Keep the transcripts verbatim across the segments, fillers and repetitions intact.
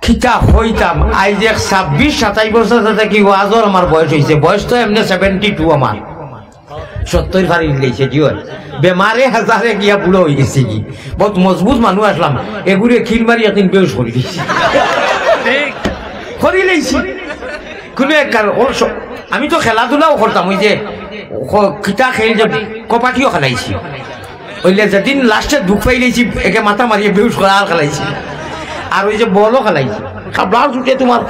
কিতা কইতাম, আইজ এক ছাব্বিশ সাতাইশ বছর থাকি ওয়াজর আমার বয়স অইছে। বয়স তো এমনে seventy two আমার। সত্তইর পারি লাইছে, জি অয়। বেমারে আজারে গিয়া বুড়া অইগেছি গি। বউত মজবুত মানুষ আছলাম, এগুরে খিল মারি একদিন বেহুশ করি দিছি। করি লাইছি। কুনু এক কারণ, অউ স-, আমি তো খেলাধুলাও করতাম, ওই যে ক-, কিতা খেল যে কবাডিও খেলাইছি। অইলে যেদিন লাস্টে দুখ পাইলাইছি, একে মাথা মারিয়া বেহুশ করা আর খেলাইছি। আর ওই যে বলও খেলাইছি। খাবলার ছুটে তোমার।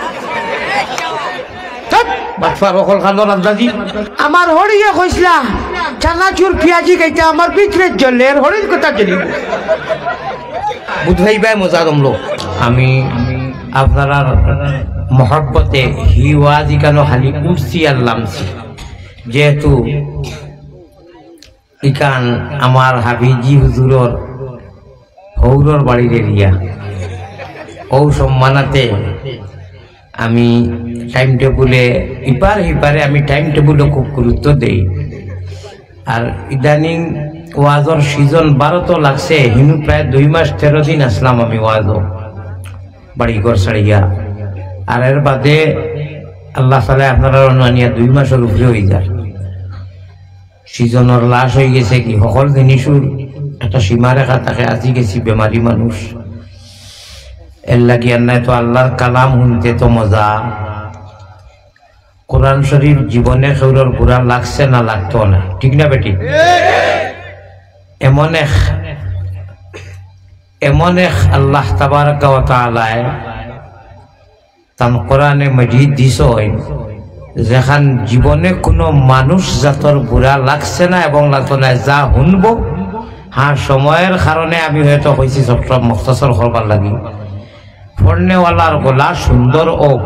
ধ্যাৎ, বাটপার অকল কান্দর আন্দাজি। আমার হরিয়ে কইছলা, চানাচুর পিয়াজি খাইতা আমার ভিতরে জ্বলের, হরির কথা জ্বলিব। বুঝাইবায় মজা দমলো। আমি আপনারার মহব্বতে হি ওয়াজ ইকানো খালি উঠছি আর লামছি। যেহেতু ইখান আমার হাফিজি হুজুরর হউরর বাড়ির এরিয়া। অউ সম্মানাতে আমি টাইম টেবুলে, ইপার হিপারে আমি টাইম টেবুলো খুব গুরুত্ব দেই। আর ইদানিং ওয়াজর সিজন বারো তো লাগছে, হিনু প্রায় দুই মাস তেরো দিন আছলাম আমি ওয়াজো, বাড়ি ঘর ছাড়িয়া। আর এর বাদে আল্লাহ তাআলায় আপনারারে অনো আনিয়া দুই মাসর উপরে অইযার। সিজনর লাশ অইগেছে গি, হকল জিনিসর একটা সীমারেখা থাকে, আজি গেছি বেমারি মানুষ। এর লাগি আর নায় তো আল্লাহর কালাম হুনতে তো মজা। কোরআন শরীফ জীবনে কেউরর বুরা লাগছে না, লাগতো না, ঠিক না বেটি? এমন এক, এমন এক আল্লাহ তাবারাকা ওয়া তাআলায় তান কোরআনে মজিদ দিছইন, যেখান জীবনে কুনু মানুষ জাতর বুরা লাগছে না এবং লাগতো না। যা হুনবো, হ্যাঁ, সময়র কারণে আমি হয়তো কইছি সব সব মুখতাসর করবার লাগি। পড়নেওয়ালার গলা সুন্দর অউক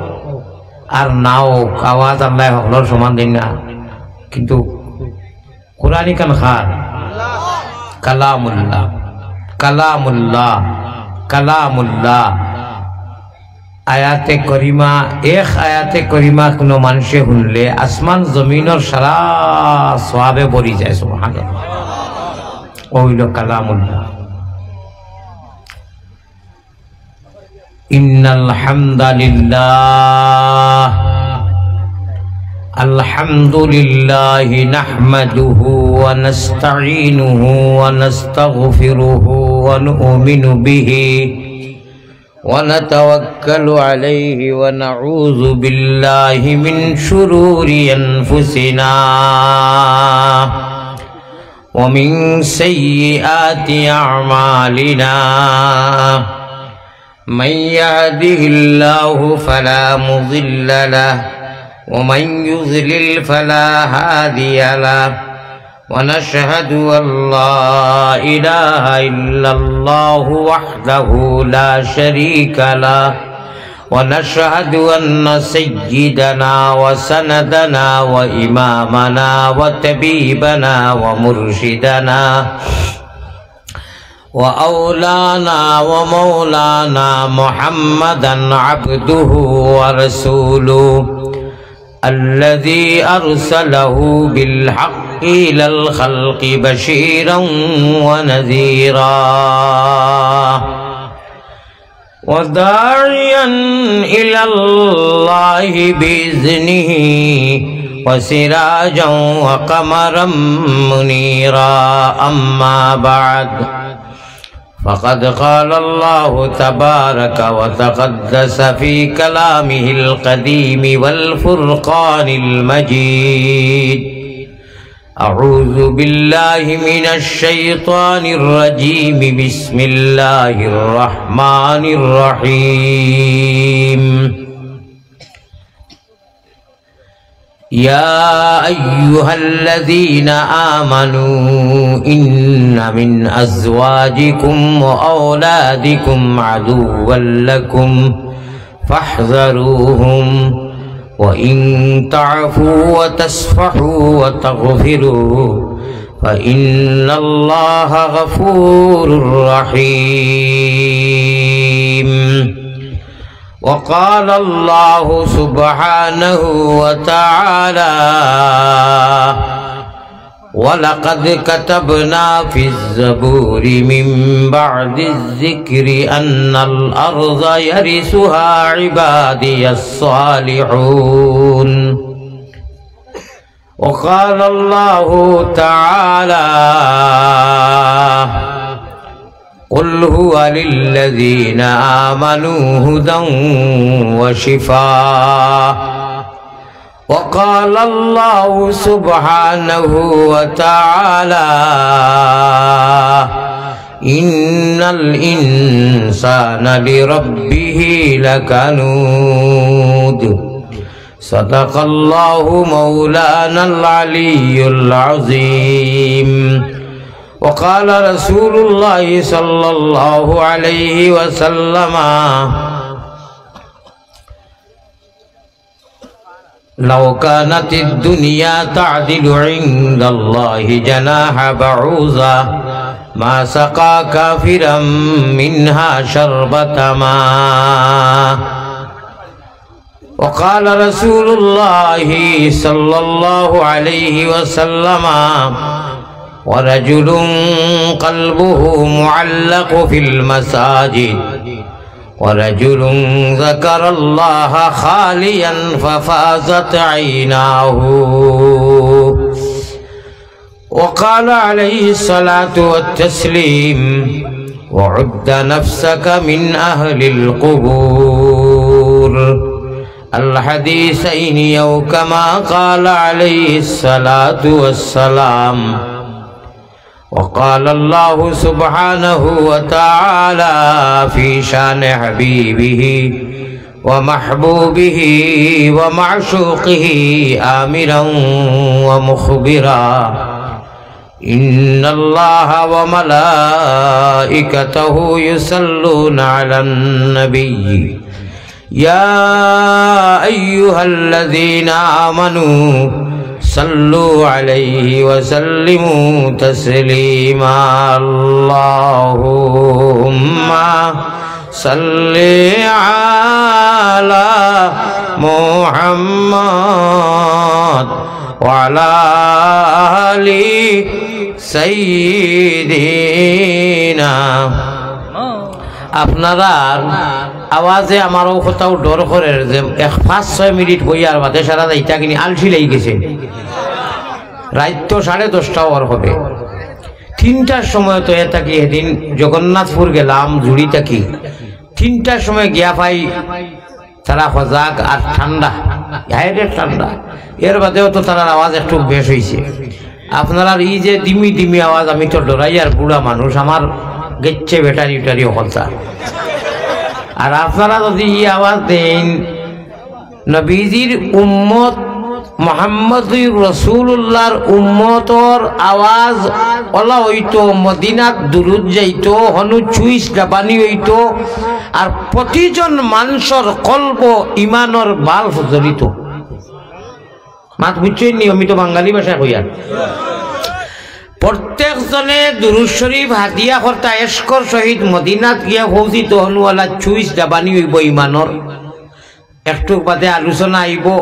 আর না অউক, আওয়াজ আল্লায় হকলর সমান দেইন না, কিন্তু কোরআন ইখান কার? কালামুল্লাহ, কালামুল্লাহ, কালামুল্লাহ। আয়াতে করিমা, এক আয়াতে করিমা কুনু মানষে হুনলে আসমান জমিনর সারা সওয়াবে ভরি যায়। সুবহানাল্লাহ। অউ অইলো কালামুল্লাহ। إن الحمد لله، الحمد لله نحمده ونستعينه ونستغفره ونؤمن به ونتوكل عليه ونعوذ بالله من شرور أنفسنا ومن سيئات أعمالنا. من يهده الله فلا مضل له، ومن يضلل فلا هادي له، ونشهد أن لا إله إلا الله وحده لا شريك له، ونشهد أن سيدنا وسندنا وإمامنا وطبيبنا ومرشدنا وأولانا ومولانا محمدا عبده ورسوله الذي أرسله بالحق إلى الخلق بشيرا ونذيرا وداعيا إلى الله بإذنه وسراجا وقمرا منيرا. أما بعد، فقد قال الله تبارك وتقدس في كلامه القديم والفرقان المجيد: أعوذ بالله من الشيطان الرجيم. بسم الله الرحمن الرحيم. يا أيها الذين آمنوا إن من أزواجكم وأولادكم عدوا لكم فاحذروهم، وإن تعفوا وتصفحوا وتغفروا فإن الله غفور رحيم. وقال الله سبحانه وتعالى: ولقد كتبنا في الزبور من بعد الذكر أن الأرض يرثها عبادي الصالحون. وقال الله تعالى: قل هو للذين آمنوا هدى وشفاء. وقال الله سبحانه وتعالى: إن الإنسان لربه لكنود. صدق الله مولانا العلي العظيم. وقال رسول الله صلى الله عليه وسلم: لو كانت الدنيا تعدل عند الله جناح بعوضة ما سقى كافرا منها شربة ماء. وقال رسول الله صلى الله عليه وسلم: ورجل قلبه معلق في المساجد، ورجل ذكر الله خاليا ففاضت عيناه. وقال عليه الصلاة والتسليم: وعد نفسك من أهل القبور. الحديثين أو كما قال عليه الصلاة والسلام. وقال الله سبحانه وتعالى في شان حبيبه ومحبوبه ومعشوقه آمرا ومخبرا: إن الله وملائكته يصلون على النبي، يا أيها الذين آمنوا صلوا عليه وسلموا تسليما. اللهم صل على محمد وعلى آل سيدنا। আপনারার আওয়াজে আমার অউ কথাও ডর করের যে এক পাঁচ ছয় মিনিট বইয়ার বাদে সারা যাইতা কিনি আলসি লাগি গেছে। রাইত তো সাড়ে দশটা অওয়ার হবে। তিনটার সময় তো এ থাকি, এদিন জগন্নাথপুর গেলাম জুড়ি থাকি, তিনটার সময় গিয়া পাই তারা সজাগ আর ঠান্ডা, direct ঠান্ডা। এর বাদেও তো তারার আওয়াজ একটু বেশ অইছে। আপনারার ই যে দিমি দিমি আওয়াজ, আমি তো ডরাইয়ার বুড়া মানুষ, আমার গেছে ব্যাটারি উটারি অকলতা। আর আপনারা যদি ই আওয়াজ দেইন, নবীজির উম্মত, মোহাম্মদুর রসুলুল্লাহর উম্মতর আওয়াজ অলা অইতো, মদিনাত দুরুদ যাইতো, হনু চুইস ডাবানি অইতো, আর প্রতিজন মানষর কলবো ইমানর বাল্ব জ্বলিতো। মাত বুঝছইন নি? আমি তো বাঙালি ভাষায় কইয়ার। প্রত্যেক জনে দুরুদ শরীফ হাদিয়া করতা, এশকর সহিত মদিনাত গিয়া পৌঁছিতো, হনু অলা চুইস ডাবানি অইবো ইমানর। একটু বাদে আলোচনা আইবো।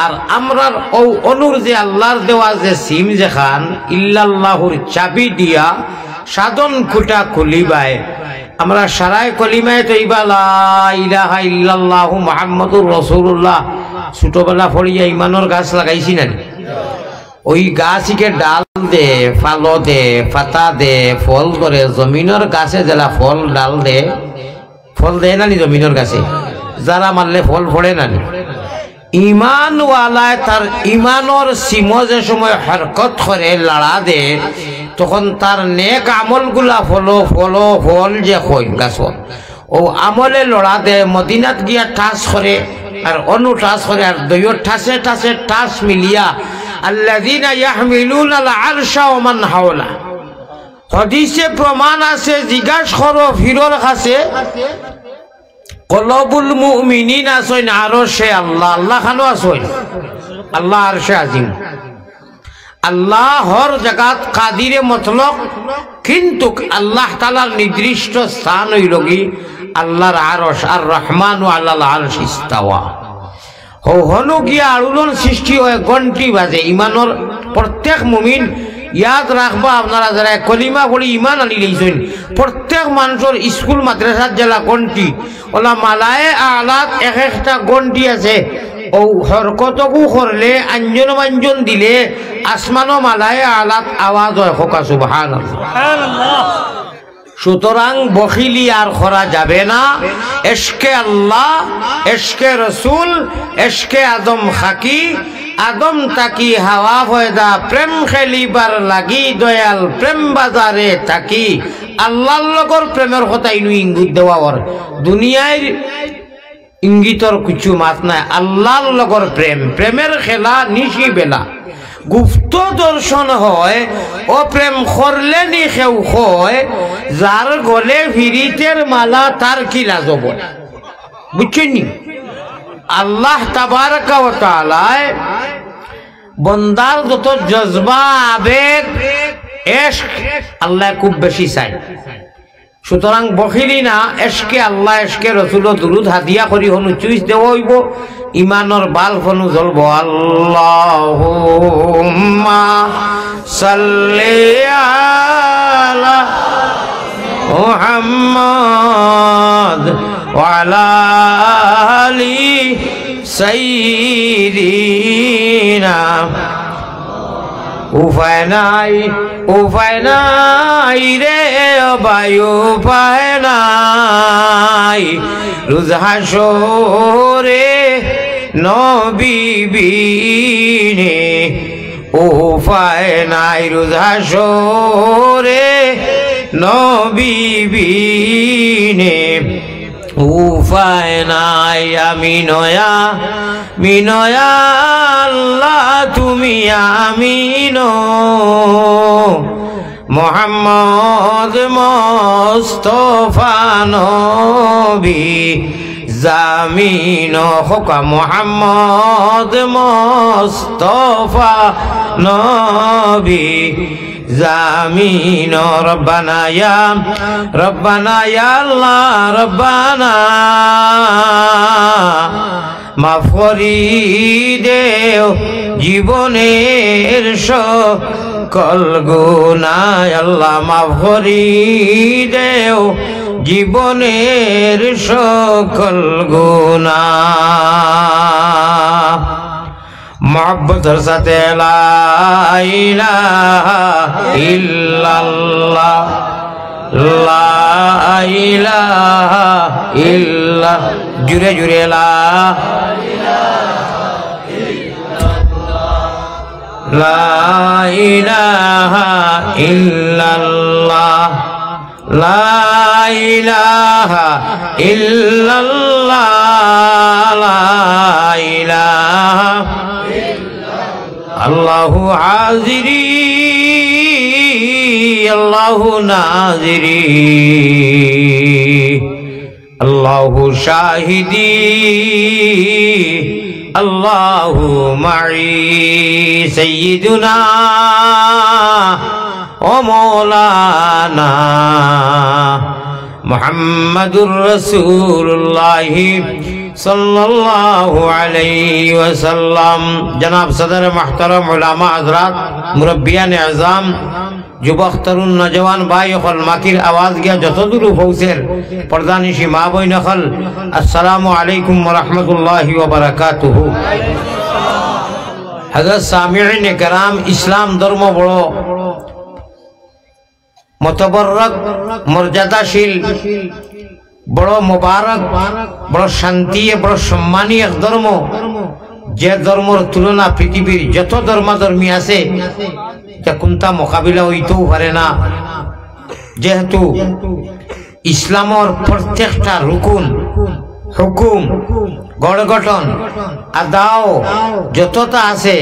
আর আমরার অউ অনুর যে আল্লাহর দেওয়া যে সিম যেখান, ইল্লাল্লাহুর চাবি দিয়া সাধন খুঁটা খুলিবায়। আমরা সারায় কলিমায় তৈবা লা ইলাহা ইল্লাল্লাহু মুহাম্মাদুর রাসূলুল্লাহ ছোটবেলা পড়িয়া ইমানর গাছ লাগাইছি না নি? অউ গাছ ইকে ডাল দে, ফালো দে, ফাতা দে, ফল ধরে, জমিনর গাছে যেলা ফল ডাল দে, ফল দেয় না নি জমিনর গাছে? যারা মারলে ফল ফড়ে না নি? ইমানওয়ালায় তার ইমানর সিমো যে সময় হরকত করে, লাড়া দে, তখন তার নেক আমলগুলা ফলো, ফলো, ফল যে কইন গাছর, অউ আমলে লড়া দে, মদিনাত গিয়া ঠাস করে, আর অনু ঠাস করে, আর দুইও ঠাসে ঠাসে ঠাস মিলিয়া, আল্লাযীনা ইয়াহমিলুনাল আরশা ওয়া মান হাওলা। হাদিসে প্রমাণ আছে, জিজ্ঞাস করো ফিরর কাছে, কলবুল মুমিনিন আছইন আরশে আল্লাহ, আল্লাহ খানো আছইন, আল্লাহ আরশে আজিম। আল্লাহ হর জাগাত কাদিরে মতলক, কিন্তুক আল্লাহ তাআলার নির্দিষ্ট স্থান অইলগি আল্লাহর আরশ, আর রহমানু আলাল আরশ ইস্তাওয়া। হউ হনু গিয়া আড়ুলন সৃষ্টি অয়, ঘন্টি বাজে। ইমানর প্রত্যেক মুমিন ইয়াদ রাখবা, আপনারা যারা কলিমা পড়ি ইমান আনি লইছইন, প্রত্যেক মানষর স্কুল মাদ্রাসাত যেলা ঘন্টি, অলা মালায়ে আলাত এক একটা ঘন্টি আছে। অউ হরকতগু করলে, আঞ্জন বাঞ্জন দিলে, আসমানো মালায়ে আলাত আওয়াজ অয়। কউক্কা সুবহানাল্লাহ। সুতরাং বখিলি আর করা যাবে না। এশকে আল্লাহ, এশকে রসুল, এশকে আদম খাকি, আদম থাকি হাওয়া পয়দা, প্রেম খেলিবার লাগি দয়াল প্রেম বাজারে থাকি। আল্লাহর লগর প্রেমর কথা ইনু ইঙ্গুত দেওয়া অর। দুনিয়ার ইঙ্গিতর কিছু মাত নাই। আল্লাহর লগর প্রেম, প্রেমর খেলা নিশি বেলা। গুপ্ত দর্শন হয়, ও প্রেম করলে নি কেউ কয়, যার গলে ফিরিতের মালা তার কি লাজ অয়? বুঝছইন নি? আল্লাহ তাবারাকা ওয়া তাআলায় বন্দার যত জজবা, আবেগ, এশক আল্লাহ খুব বেশি চায়। সুতরাং বখিলি না, এশকে আল্লাহ, এশকে রসুলো দুরুদ হাদিয়া করি হনু চুইস দেওয়া অইবো। ইমানর বাল্ব হনু জ্বলবো। আল্লাহুম্মা সাল্লি আলা মুহাম্মদ ওয়া আলা আলি সাইয়্যিদিনা। উপায় নাই, উপায় নাই রে ভাই, উপায় নাই। রোজ হাশরে নবী বিনে উপায় নাই, রোজ হাশরে নবী বিনে উপায় নাই। আমিন, আমিন, আল্লাহ তুমি আমিন। মোহাম্মদ মোস্তফা নবী জামিন, কউক্কা মোহাম্মদ মোস্তফা নবী জামিন। রব্বানা ইয়া, রব্বানা ইয়া আল্লাহ, রব্বানা মাফ করি দেও জীবনের সকল গুনাহ, আল্লাহ মাফ করি দেও জীবনের সকল গুনাহ। মহব্বতর সাথে লা ইলাহা ইল্লাল্লাহ, লা ইলাহা ইল্লা, জুরে জুরে লা, লা ইলাহা ইল্লাল্লাহ। লা ইলাহা ইল্লাল্লাহ, লা ইলাহা। আল্লাহু হাজিরি, আল্লাহু নাজিরি, আল্লাহু শাহিদি, আল্লাহু মাই। সাইয়্যিদুনা ও মাওলানা মুহাম্মাদুর রাসূলুল্লাহ সাল্লাল্লাহু আলাইহি ওয়াসাল্লাম। জনাব সদর মুহতারাম, উলামা হযরত, মুরব্বিয়ানে আযম, যুবক, তরুণ, নওজোয়ান ভাই অকল, মাইকর আওয়াজ গিয়া যতদূর পৌঁছের, পর্দানিশি মা বইন অকল, আসসালামু আলাইকুম ওয়া রাহমাতুল্লাহি ওয়া বারাকাতুহু। হযরত সামিঈনে কেরাম, ইসলাম ধর্ম বড় মতবরক, মর্যাদাশীল, বড় মোবারক, বড় শান্তি, বড় সম্মানী এক ধর্ম, যে ধর্মর তুলনা পৃথিবীর যত ধর্মাধর্মী আছে, ইতা কুনটা মোকাবিলা অইতেও পারে না। যেহেতু ইসলামর প্রত্যেকটা রুকুন, হুকুম, গড় গঠন, আদাও যতটা আছে,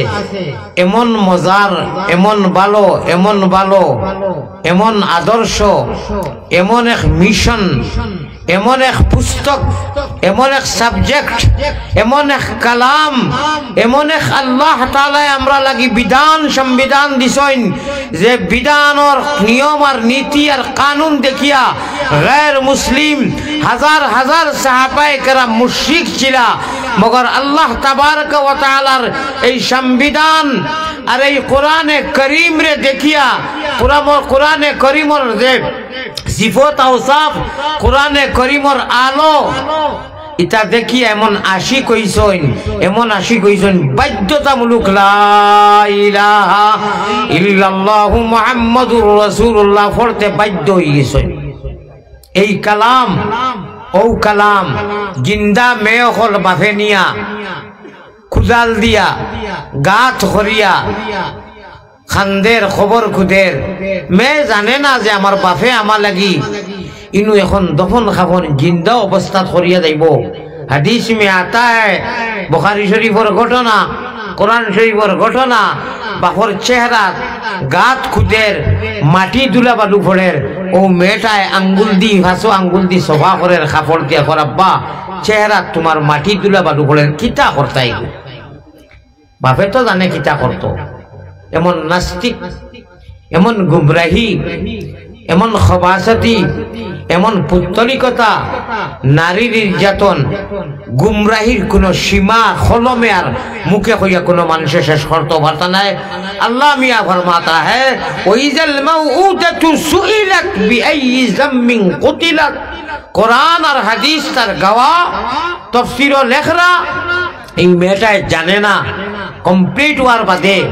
এমন মজার, এমন ভালো, এমন ভালো, এমন আদর্শ, এমন এক মিশন, এমন এক পুস্তক, এমন এক সাবজেক্ট, এমন এক কালাম, এমন এক আল্লাহ তাআলায় আমরার লাগি বিধান, সংবিধান দিছইন, যে বিধানর নিয়ম আর নীতি আর কানুন দেখিয়া গায়র মুসলিম হাজার হাজার সাহাবায়ে কেরাম মুশরিক ছিলা, মগর আল্লাহ তাবারাকা ওয়া তাআলার এই সংবিধান, আর এই কোরআনে করিমরে দেখিয়া, কোরআন-, কোরআনে করিমর যে সিফত আওসাফ, কোরআনে করিমর আলো, ইতা দেখিয়া এমন আশিক অইছইন, এমন আশিক অইছইন, বাধ্যতামূলক লা ইলাহা ইল্লাল্লাহু মুহাম্মাদুর রাসূলুল্লাহ পড়তে বাধ্য অইগেছইন। এই কালাম, অউ কালাম, জিন্দা মেয়ে অকল বাফে নিয়া, কুদাল দিয়া, গাত করিয়া, খান্দের, কবর খুদের। মেয়ে জানে না যে আমার বাফে আমার লাগি ইনু এখন দফন খাফন জিন্দা অবস্থাত করিয়া যাইবো। হাদিস মে আতা হ্যায়, বুখারী শরীফর ঘটনা, কোরআন শরীফর ঘটনা, বাফর চেহারাত গাত খুদের, মাটি ধুলা বালু পড়ের, অউ মেয়েটায় আঙ্গুল দি, ফাঁসো আঙ্গুল দি সফা করের, কাপড় দিয়া কর, "আব্বা, চেহারাত তুমার মাটি ধুলা বালু পড়ের, কিতা করতায় গো?" বাফে তো জানে কিতা করতো। এমন নাস্তিক, এমন গুমরাহি, এমন খবাসতি, এমন পুত্তলিকতা, নারী নির্যাতন, গুমরাহির কুনু সীমা কলমে আর মুখে কইয়া কুনু মানষে শেষ করতো পারতা নায়। আল্লাহ মিয়া ফরমাতা হ্যায়, "ওয়াইজাল মাউউদাতু সুইলাত বিআইয়ি যামবিন কুতিলাত।" কোরআন আর হাদিস তার গাওয়া, তফসিরও লেখরা, এই মেয়েটায় জানে না, complete অওয়ার বাদে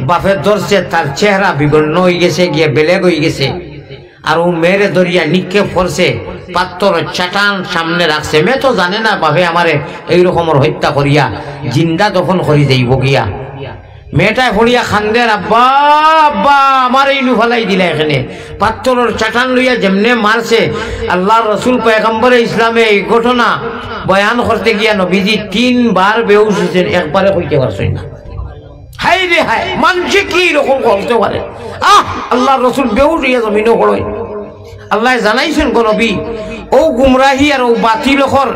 বাফে ধরছে, তার চেহারা বিবর্ণ অইগেছে, গিয়া black অইগেছে। আর অউ মেয়েরে ধরিয়া নিক্ষেপ করছে, পাত্থরর চাটান সামনে রাখছে। মেয়ে তো জানে না বাফে আমারে এই রকমর হত্যা করিয়া জিন্দা দফন করি যাইবো গিয়া। মেয়েটায় পড়িয়া খান্দের, "আব্বা, আব্বা, আমারে ইনু ফালাই দিলা এখানে।" পাত্থরর চাটান লইয়া যেমনে মারছে, আল্লাহর রসুল পয়গম্বরে ইসলামে এই ঘটনা বয়ান করতে গিয়া নবীজি তিনবার বেহুশ অইছইন, একবারে কইতে পারছইন না। হায় রে হায়, মানষে কি এরকম করতে পারে? আহ, আল্লাহর রসুল বেহুশ অইয়া জমিনো পড়ইন। আল্লায় জানাইছইন গো নবী, অউ গুমরাহি আর অউ বাতিল অকল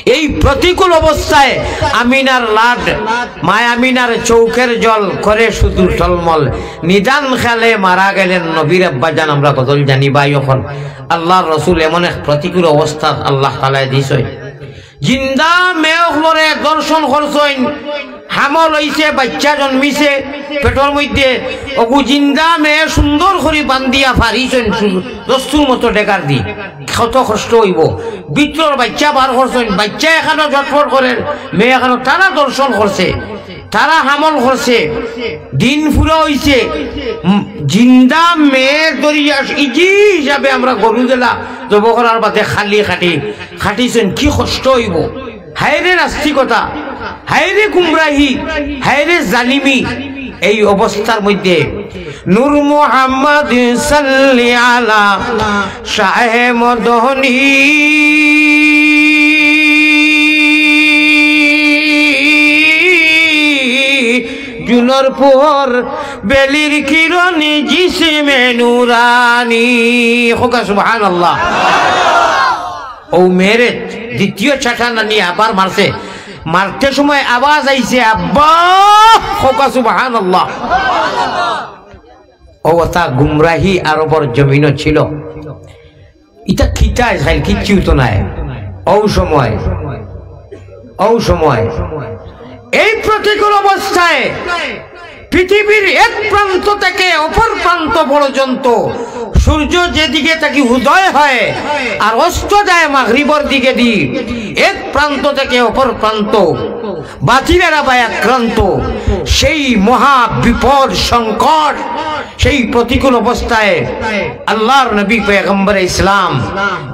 এই প্রতিকূল অবস্থায় আমিনার লাড, মায় আমিনার চউখের জল করে শুধু টলমল। নিদান কালে মারা গেলেন নবীর আব্বাজান, আমরা গজল জানি ভাই অকল। আল্লাহর রসুল এমন এক প্রতিকূল অবস্থাত আল্লাহ তাআলায় দিছইন। জিন্দা মেয়ে অকলরে দর্শন করছইন, হামল অইছে, বাইচ্চা জন্মিছে পেটর মধ্যে, অগু জিন্দা মেয়ে সুন্দর করি বান্ধিয়া ফারিছইন, সু-, দস্তুর মতো ডেগার দি। কত কষ্ট অইবো। ভিতরর বাইচ্চা বার করছইন, বাইচ্চা এখানো জটফট করের, মেয়ে এখানো, তারা দর্শন করছে, তারা হামল করছে, দিন ফুরা অইছে, উম, জিন্দা মেয়ে ধরিয়া ইজি হিসাবে আমরা গরু যেলা জব করার বাদে খালি কাটি, কাটিছইন, কি কষ্ট অইবো। হায়রে নাস্তিকতা, হায়রে গুমরাহি, হায়রে জালিমি। এই অবস্থার মধ্যে নূর মোহাম্মদ সাল্লি আলা শাহে মদনী, জুনর পোহর বেলির কিরণ জিসমে নুরানি। কউক্কা সুবহানাল্লাহ। অউ মেয়েরে দ্বিতীয় চাটান আনি আবার মারছে। মারতে সময় আওয়াজ আইছে, "আব্বা!" কউক্কা সুবহানাল্লাহ। অউ অতা গুমরাহি আরবর জমিনো ছিল। ইতা কিতা আজকাল কিচ্ছু তো নাই। অউ সময়, অউ সময় এই প্রতিকূল অবস্থায় পৃথিবীর এক প্রান্ত থেকে অপর প্রান্ত পর্যন্ত সূর্য যেদিকে থাকি উদয় হয় আর অস্ত যায় মাগরিবর দিকে দি, এক প্রান্ত থেকে অপর প্রান্ত বাতিলেরা বায় আক্রান্ত, সেই মহা বিপদ সংকট, সেই প্রতিকূল অবস্থায় আল্লাহর নবী পয়গম্বরে ইসলাম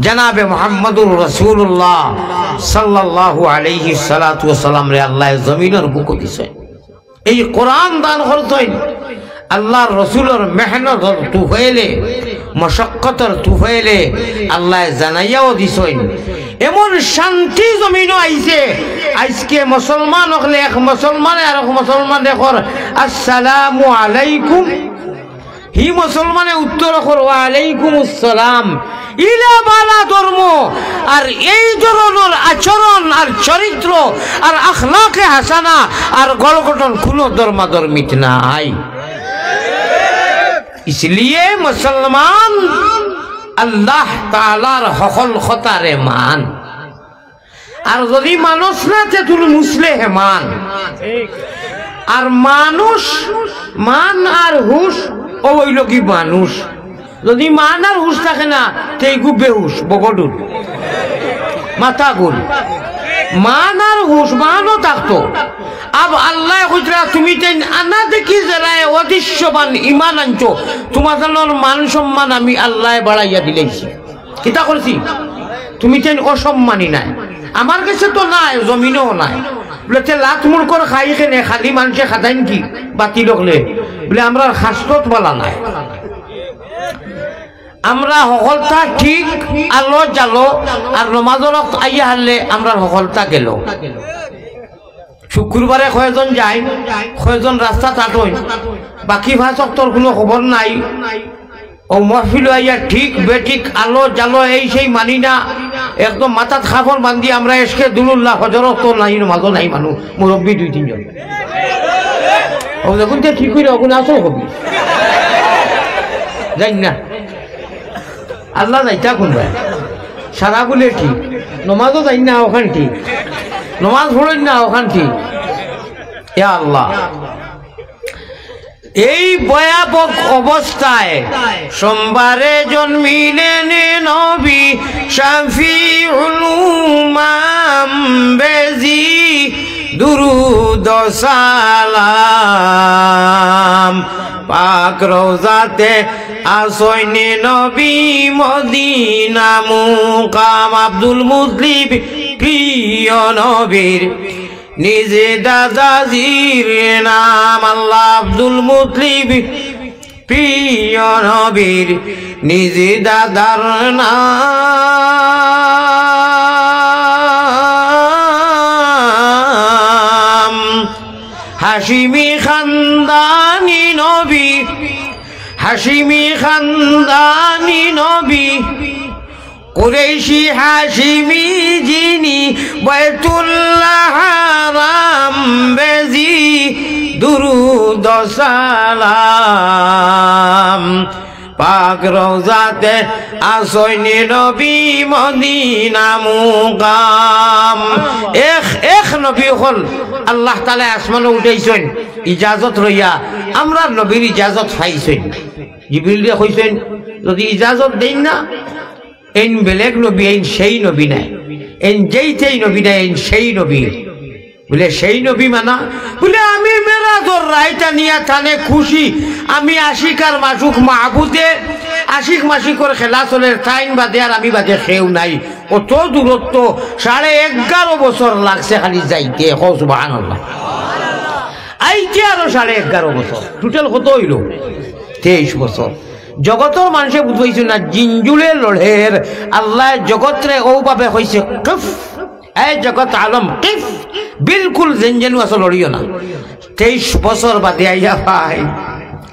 জনাবে মুহাম্মদুর রাসূলুল্লাহ সাল্লাল্লাহু আলাইহি সালাতু ওয়াসাল্লামরে আল্লায় জমিনর বুকো দিছইন। এই কোরআন দান করছইন, আল্লাহর রসুলর মেহনতর তুফাইলে, মশক্কতর তুফাইলে আল্লায় জানাইয়াও দিছইন। এমন শান্তি জমিনো আইছে, আইজকে মুসলমান অকলে এক মুসলমানে আরক মুসলমানরে কর, "আসসালামু আলাইকুম।" হি মুসলমানে উত্তর কর, "ওয়ালাইকুমুস সালাম।" ইলা বালা ধর্ম। আর এই ধরনর আচরণ আর চরিত্র আর আখলাকে হাসানা আর গড় গঠন কুনু ধর্মাধর্মিত নাই। ইসলিয়ে মুসলমান আল্লাহ তাআলার হকল কথারে মান। আর যদি মানস না, তে তুই মুসলেহমান। আর মানুষ, মান আর হুশ, অউ অইলো কি মানুষ। যদি মান আর হুশ থাকে না, তে ইগু বেহুশ, বগডুর, মাথা গুল। মান আর হুশ, মানও থাকতো। আব আল্লায় কইতরা, তুমিতাইন আনা দেখি যেরায় অদৃশ্যমান ইমান আনছো, তুমাতানর মান সম্মান আমি আল্লায় বাড়াইয়া দিলাইছি। কিতা করছি? তুমিতাইন অসম্মানী নায়, আমার গেছে তো নাই, জমিনও নাই। বুলে, তে লাত মুড়কর খাই কেনে, খালি মানষে খাদাইন কি বাতিল অকলে? বুলে, আমরার খাসলত বালা নায়। আমরা হকলতা ঠিক, আলো জালো, আর নমাজর অক্ত আইয়া হারলে আমরার হকলতা গেলো। শুক্রবারে কয়জন যাইন, কয়জন রাস্তাত আটইন, বাকি পাঁচ অক্তর কুনু খবর নাই। অউ মহফিলো আইয়া ঠিক বেঠিক, আলো জালো, এই সেই মানি না, একদম মাথাত কাপড় বান্ধি আমরা এশকে দুরুল্লাহ, ফজর অক্ত নাই, নমাজও নাই, মানুষ মুরব্বি দুই তিনজন। অউ দেখুন তে ঠিক অইলো, অগুন আসল কবি। যাইন না। আল্লাহ যাইতা কুনবায়? সারা বুলে ঠিক, নমাজও যাইন না অখান ঠিক, নমাজ পড়ইন না অখান ঠিক। ইয়া আল্লাহ, এই ভয়াবহ অবস্থায় সোমবারে জন্মিলেন নবী শাফিউল উমাম বেজি দুরুদ সালাম। পাক রওজাতে আছইন নবী মদিনা মুকাম। আব্দুল মুতলিব প্রিয় নবীর নিজ দাদাজির নাম। আল্লাহ, আব্দুল মুতলিব প্রিয় নবীর নিজ দাদার নাম। হাশিমি খানদানি নবী, হাশিমি খানদানি নবী, কুরাইশি হাশিমি যিনি, বাইতুল্লাহ হারাম বেজি দুরুদ সালাম। পাক রওজাতে আছইন নবী মদিনা মুকাম। এক এক নবী অকল আল্লাহ তাআলায় আসমানো উঠাইছইন ইজাজত লইয়া, আমরার নবীর ইজাজত পাইছইন। জিবরিলরে কইছইন, যদি ইজাজত দেইন না, এইন বেলেগ নবী, এইন সেই নবী নায়, এইন যেই তেই নবী নায়, এইন সেই নবী। বুলে, সেই নবী মানা? বুলে, আমি মেরাজর রাইত আনিয়া তানে খুশি, আমি আশিক আর মাশুক মাহবুদে, আশিক মাশুকর খেলা চলের, তাইন বাদে আর আমি বাদে কেউ নাই। অত দূরত্ব, সাড়ে এগারো বছর লাগছে খালি যাইতে। কও সুবহানাল্লাহ। আইতে আরো সাড়ে এগারো বছর, total কত অইলো? তেইশ বছর। জগতর মানষে বুঝাইছে না, জিনজুলে লড়ের। আল্লায় জগতরে অউ ভাবে কইছে, "কিফ, এ জগত আলম, কিফ, বিলকুল যেন যেন আছো, লড়িও না।" তেইশ বছর বাদে আইয়া ভাই,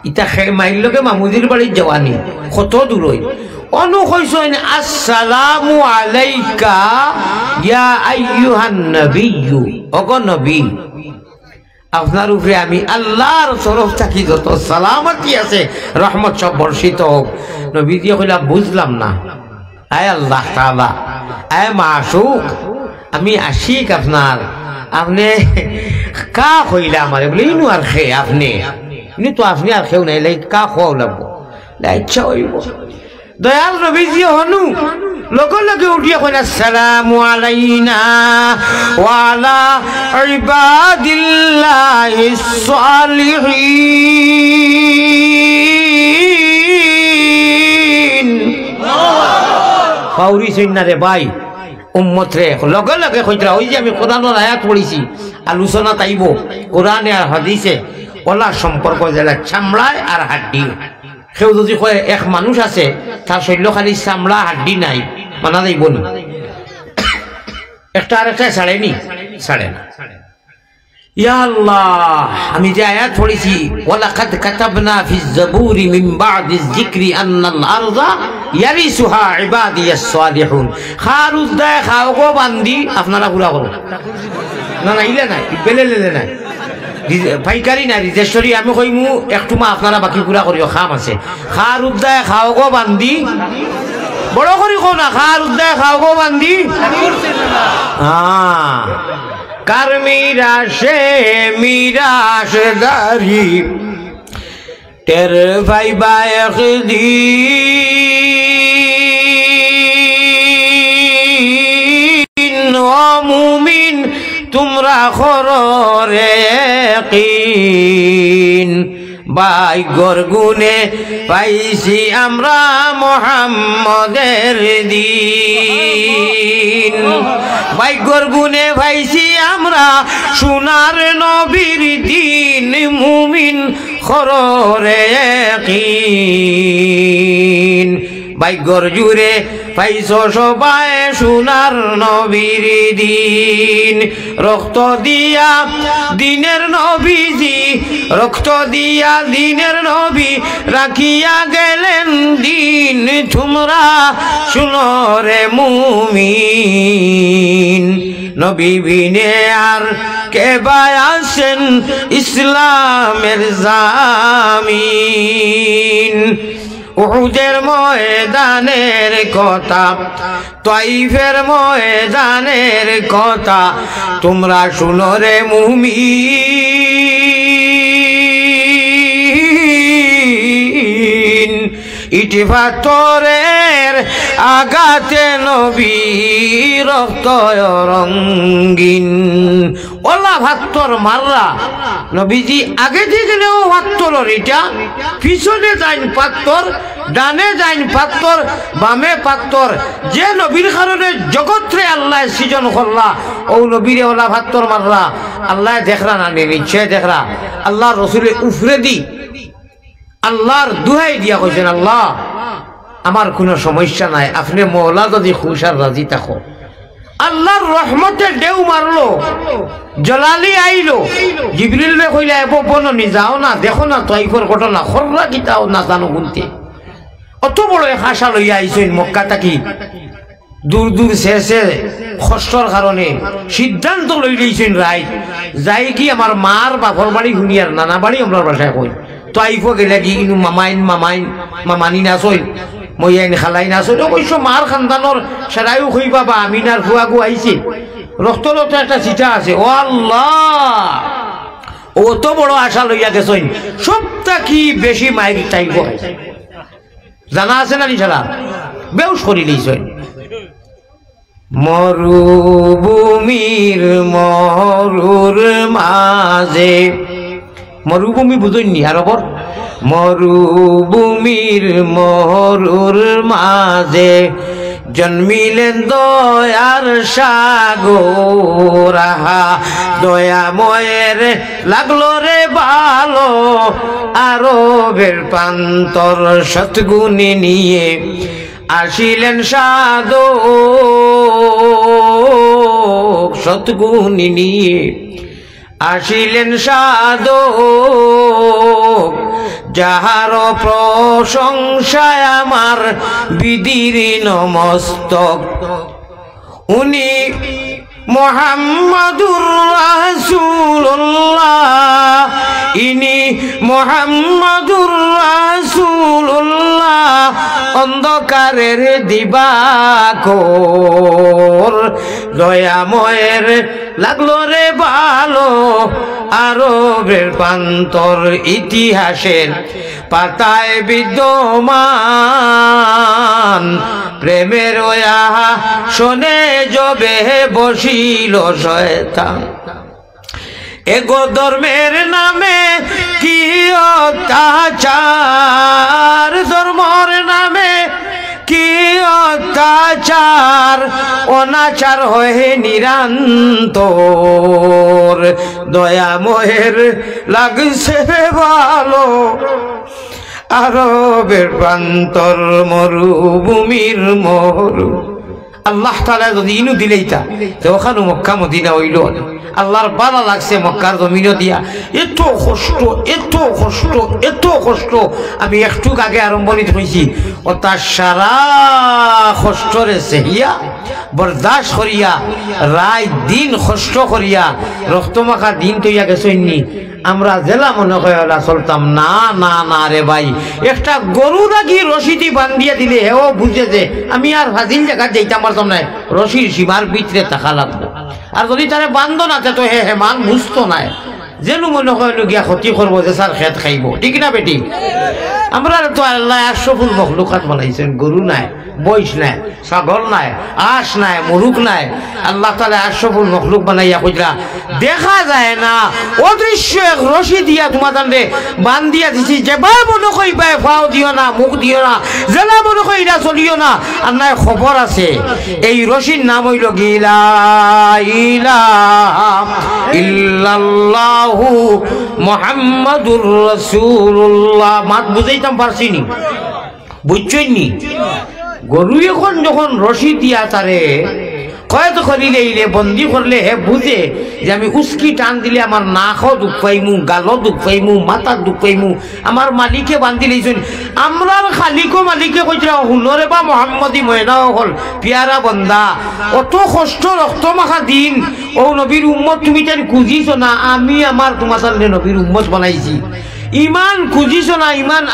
ইতা খে-, মাইর লগে মামুজির বাড়ির জওয়ানি, কত দূর অই। অনু কইছইন, "আসসালামু আলাইকা ইয়া আইয়ুহান নবিয়্যু।" ওগো নবী, আপনার উপরে আমি আল্লাহর তরফ থাকি যত সালামতি আছে, রহমত সব বর্ষিত হোক। নবীজি কইলা, "বুঝলাম না।" আয় আল্লাহ তাআলা, আয় মাশুক, আমি আশিক আপনার, আপনে কা কইলা আমারে? বুলে, "ইনু আর খে আপনে, ইনু তো আপনে আর কেউ নাই, লাই কা কওয়া লাগবো।" লাই, "আচ্ছা অইবো।" দয়াল নবীজি হনু লগে লগে উঠিয়া কইন, "আসসালামু আলাইনা ওয়া আলা ইবাদিল্লাহিস সালিহিন।" পাউরি সৈন্যা রে ভাই, উম্মত রে, লগে লগে কইতরা, ওই যে আমি কোরআনর আয়াত পড়ছি, আলোচনা তাইবো, কোরআনে আর হাদিসে, ওলা সম্পর্ক যেলা চামড়ায় আর হাড্ডি। কেউ যদি কয় এক মানুষ আছে, তার শরীরো খালি চামড়া হাড্ডি নাই, মানা যাইবো নি? একটা আর একটা ছাড়ে নি? ছাড়ে না। ইয়া আল্লাহ, আমি যে আয়াত পড়ছি, "ওয়ালাকাদ কাতাবনা ফিজ জাবুরি মিন বাদিজ যিকরি আন্নাল আরদা ইয়ারিসুহা ইবাদিয়াস সালিহুন।" খার উদ্দায় খাও গো বান্দি, আপনারা পুরা করো। না, না, ইলা নাই, বেলে লেলে নাই। রিজ-, পাইকারি না, রিজেশ্বরী, আমি কইমু, একটু মা আপনারা বাকি পুরা করিও, কাম আছে। খার উদ্দায় খাও গো বান্দি, বড় করি কও না, খার উদ্দায় খাও গো বান্দি। হ্যাঁ। কার মিরাশে মিরাশদারি, টের পাইবা একদিন। ও মুমিন, তুমরা করো রে ইয়াকিন। ভাগ্যর গুণে পাইছি আমরা মোহাম্মদের দিন। ভাগ্যর গুণে পাইছি আমরা সোনার নবীর দিন। মুমিন, করো রে ইয়াকিন। ভাগ্যর জোরে পাইছো সবাই সোনার নবীর দিন। রক্ত দিয়া দিনের নবীজি, রক্ত দিয়া দিনের নবী রাখিয়া গেলেন দিন। তুমরা শুনো রে মুমিন, নবী বিনে আর কে বা আছেন ইসলামের জামিন? উহুদের ময়দানের কথা, তাইফের ময়দানের কথা, তুমরা শুনো রে মুমিন। ইট পাথরের আঘাতে নবী রক্ত রঙ্গিন। ওলা পাথর মাররা, নবীজি আগেদি গেলেও পাথরর ইটা, পিছনে যাইন পাথর, ডানে যাইন পাথর, বামে পাথর। যে নবীর কারণে জগতরে আল্লায় সৃজন করলা, অউ নবীরে ওলা পাথর মাররা। আল্লায় দেখরা না নি? নিশ্চয় দেখরা। আল্লার রসুলে উফরেদি আল্লার দুহাই দিয়া কইছইন, "আল্লা, আমার কুনু সমস্যা নাই, আপনে মওলা যুদি খুশ আর রাজি থাকো।" আল্লার রহমতে ঢেউ মারলো, জলালি আইলো। জিবরিলরে কইলা, "এবো বনো নি, যাও না, দেখো না তাইফর ঘটনা, কররা কিতা অউ নাজানো কুন্তে।" অত বড় এক আশা লইয়া আইছইন মক্কা থাকি, দূর দূর শেষে কষ্টর কারণে সিদ্ধান্ত লইলাইছইন রাইত যাইগি আমার মার বাপর বাড়ি হুনিয়ার নানা বাড়ি আমরার ভাষায় কই। তাইফো গেলেগি ইনু মামাইন, মামাইন, মামানিন আছইন, মইয়াইন খালাইন আছইন। অবশ্য মার খান্দানর সেরাইও কইবা বা আমিনার ফুয়াগু আইছে। রক্ত রক্ত একটা চিঠা আছে। ও আল্লা, অত বড় আশা লইয়া গেছইন, সব থাকি বেশি মাইর তাইফো। জানা আছে না নি সারা? বেউস করিলিছইন। মরুভূমির মরুর মাঝে, মরুভূমি বুঝইন নি আরবর? মরুভূমির মরুর মাঝে জন্মিলেন দয়ার সাগর। আহা, দয়াময়ের লাগলো রে ভালো, আরবের প্রান্তর সৎগুণ নিয়ে আসিলেন সাধক। সৎগুণ নিয়ে আসিলেন সাধক, যাহার প্রশংসায় আমার বিদীর্ণ মস্তক। উনি মোহাম্মদুর রাসূলুল্লাহ, ইনি মোহাম্মদুর রাসূলুল্লাহ, অন্ধকারের দিবাকর। দয়াময়ের লাগলো রে ভালো, আরবের প্রান্তর ইতিহাসের পাতায় বিদ্যমান। প্রেমের আসনে যবে বসিল শয়তান। এগো ধর্মের নামে কি অত্যাচার, ধর্মর নামে কি অত্যাচার, অনাচার হয় নিরন্তর। দয়াময়ের লাগছে রে ভালো, আরবের প্রান্তর মরুভূমির মরু। আল্লাহ তাআলা যুদি ইনু দিলাইতা, তে অখানউ মক্কা মদিনা অইলো না। আল্লাহর ভালা লাগছে মক্কার জমিনো দিয়া। এত কষ্ট, এত কষ্ট, এত কষ্ট। আমি একটুক আগে আরম্ভণিত কইছি, অতা সারা কষ্টরে সেহিয়া, বরদাস্ত করিয়া, রাইত দিন কষ্ট করিয়া, রক্তমাখা দিন থইয়া গেছইন নি। আমরা যেলা মনে কয় অলা চলতাম না, না, না রে ভাই। একটা গরু লাগি রশিদি বান্ধিয়া দিলে হেও বুঝে যে আমি আর ফাজিল জাগাত যাইতাম পারতাম নায়, রশির সীমার ভিতরে থাকা লাগবো। আর যদি তারে বান্ধো না, তে তো হে হেমান বুঝতো নায়। যেনু মনে কয় অনু গিয়া ক্ষতি করবো, যে সার খেত খাইবো, ঠিক না বেটি? আমরারে তো আল্লায় আশরাফুল মখলুকাত বানাইছইন, গরু নায়, মইষ নায়, ছাগল নায়, আঁশ নায়, মুরুগ নায়। আল্লাহ তাআলায় আশরাফুল মখলুক বানাইয়া কইরা দেখা যায় না, অদৃশ্য এক রশি দিয়া তুমাতানরে বান্ধিয়া দিছি। যেবায় মনো কয় ইবায় ফাও দিও না, মুখ দিও না, যেলা মনো কয় ইলা চলিও না। আর নায় খবর আছে, এই রশির নাম অইলো গি লা ইলাহা ইল্লাল্লাহু মুহাম্মাদুর রাসূলুল্লাহ। মাত বুঝাইতাম পারছি নি? বুঝছইন নি? গরু অখন যখন রশি দিয়া তারে কয়েদ করিলাইলে, বন্দি করলে, হে বুঝে যে আমি উস্কি টান দিলে আমার নাকও দুখ পাইমু, গালও দুখ পাইমু, মাথাত দুখ পাইমু। আমার মালিকে বান্ধিলাইছইন। আমরার খালিকও মালিকে কইতরা, "হুনো রে বা মোহাম্মদী ময়না অকল, পিয়ারা বন্দা, অত কষ্ট রক্ত মাখা দিন, অউ নবীর উম্মত তুমিতাইন খুজিছো না, আমি আমার তুমাতানরে নবীর উম্মত বানাইছি। ইমান খুজিছো না, ইমান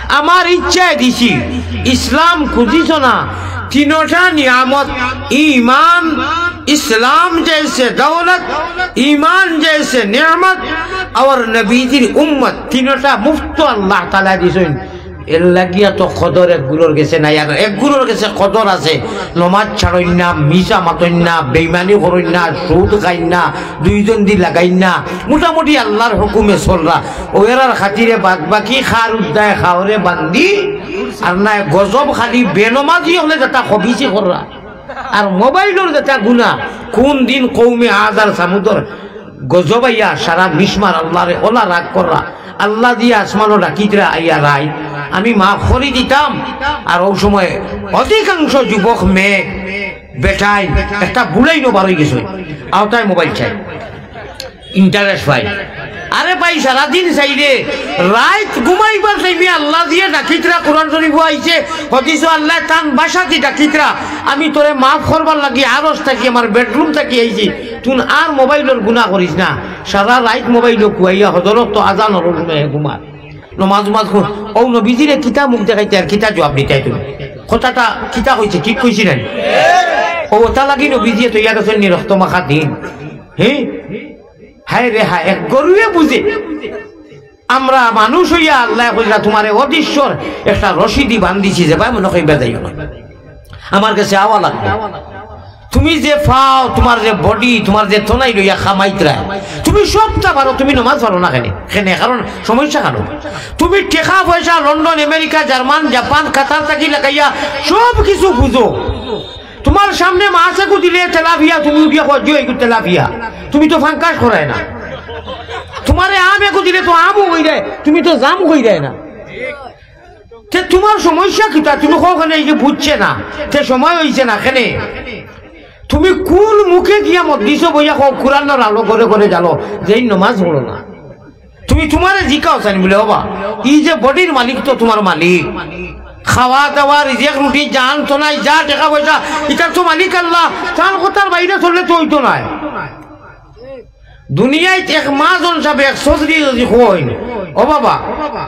আমার ইচ্ছায় দিছি, ইসলাম খুজিছো না।" তিনোটা নিয়ামত, ইমান, ইসলাম জেসে দৌলত, ইমান জেসে নিয়ামত, আর নবীজির উম্মত, তিনোটা মুফত আল্লাহ তাআলায় দিছইন। এর লাগিয়া তো কদর এক গুরুর গেছে নাই, আর এক গুরুর গেছে কদর আছে। নমাজ ছাড়ইন না, মিছা মাতইন না, বেইমানি করইন না, সুদ খাইন না, দুইজন দি লাগাইন না, মোটামুটি আল্লাহর হুকুমে চলরা। অউ এরার খাতিরে বাদ বাকি খার উদ্দায় খাওরে বান্দি, আর নায় গজব খালি বেনমাজি অকলে যেটা খবিছি কররা। আর মোবাইলর যেটা গুনা, কুন দিন কওমে আদ আর সামুদর গজব আইয়া সারা মিশমার আল্লাহরে অলা রাগ কররা। আল্লাহ দিয়া আসমানো ডাকিতরা আইয়া রাইত, আমি মাফ করি দিতাম। আর অউ সময় অধিকাংশ যুবক মেয়ে বেটাইন একটা বুড়াইনও বারই গেছে, আওতায় মোবাইল চাই, interest পাই। আরে ভাই, সারাদিন চাইরে, রাইত ঘুমাইবার টাইমে আল্লাহ দিয়া ডাকিতরা, কোরআন শরীফও আইছে, হাদিসও আল্লায় তান ভাষা দি ডাকিতরা, "আমি তোরে মাফ করবার লাগি আরশ থাকি, আমার bedroom থাকি আইছি, তুই আর মোবাইলর গুনা করিস না।" সারা রাইত মোবাইলো কুয়াইয়া হজরর তো আজান অর সময় ঘুমার। নমাজ উমাজ কর। অউ নবীজিরে কিতা মুখ দেখাইতায় আর কিতা জুয়াব দিতায় তুমি? কথাটা কিতা কইছে, ঠিক কইছি না নি? অউ অতা লাগি নবীজিয়ে থইয়া গেছইন নি রক্ত মাখা দিন। হে? হায় রে হায়, এক গরুয়ে বুঝে। আমরা মানুষ অইয়া আল্লায় কইরা তুমারে অদৃশ্যর একটা রশি দি বান্ধিছি, যেবায় মনো কয় ইবায় যাইও না। আমার গেছে আওয়া লাগবো। তুমি যে ফাও, তুমার যে body, তুমার যে তনাই লইয়া কামাইতরায়, তুমি সবটা পারো, তুমি নমাজ পারো না কেনে? কেনে? কারণ সমস্যা কারণ। তুমি টেকা পয়সা লন্ডন, আমেরিকা, জার্মান, জাপান, কাতার থাকি লাগাইয়া সব কিছু বুঝো। তুমার সামনে মাছ এগু দিলে তেলাপিয়া, তুমি উঠিয়া কও, "জি, এগু তেলাপিয়া।" তুমি তো ফাঙ্কাস করায় না। তুমারে আম এগু দিলে তো আমও কইরায়, তুমি তো জাম কইরায় না। তে তুমার সমস্যা কিতা? তুমি কও কেনে এই যে বুঝছে না, তে সময় অইছে না কেনে? তুমি কুন মুখে গিয়া মজলিসো বইয়া কও, "কুরআনর আলো ঘরে ঘরে জ্বালো", যেইন নমাজ পড়ো না? তুমি তুমারে জিকাও চাইন বুলে, "ওবা, ই যে bodyর মালিক তো তুমার মালিক, খাওয়া দাওয়া, রিজেক রুটি, জান তো নাই, যা টেকা পয়সা, ইতার তো মালিক আল্লাহ, তান কথার বাইরে চললে তো অইতো নায়।" দুনিয়াত এক মহাজন সাবে এক চৌধুরী যদি কইন, "ও বাবা,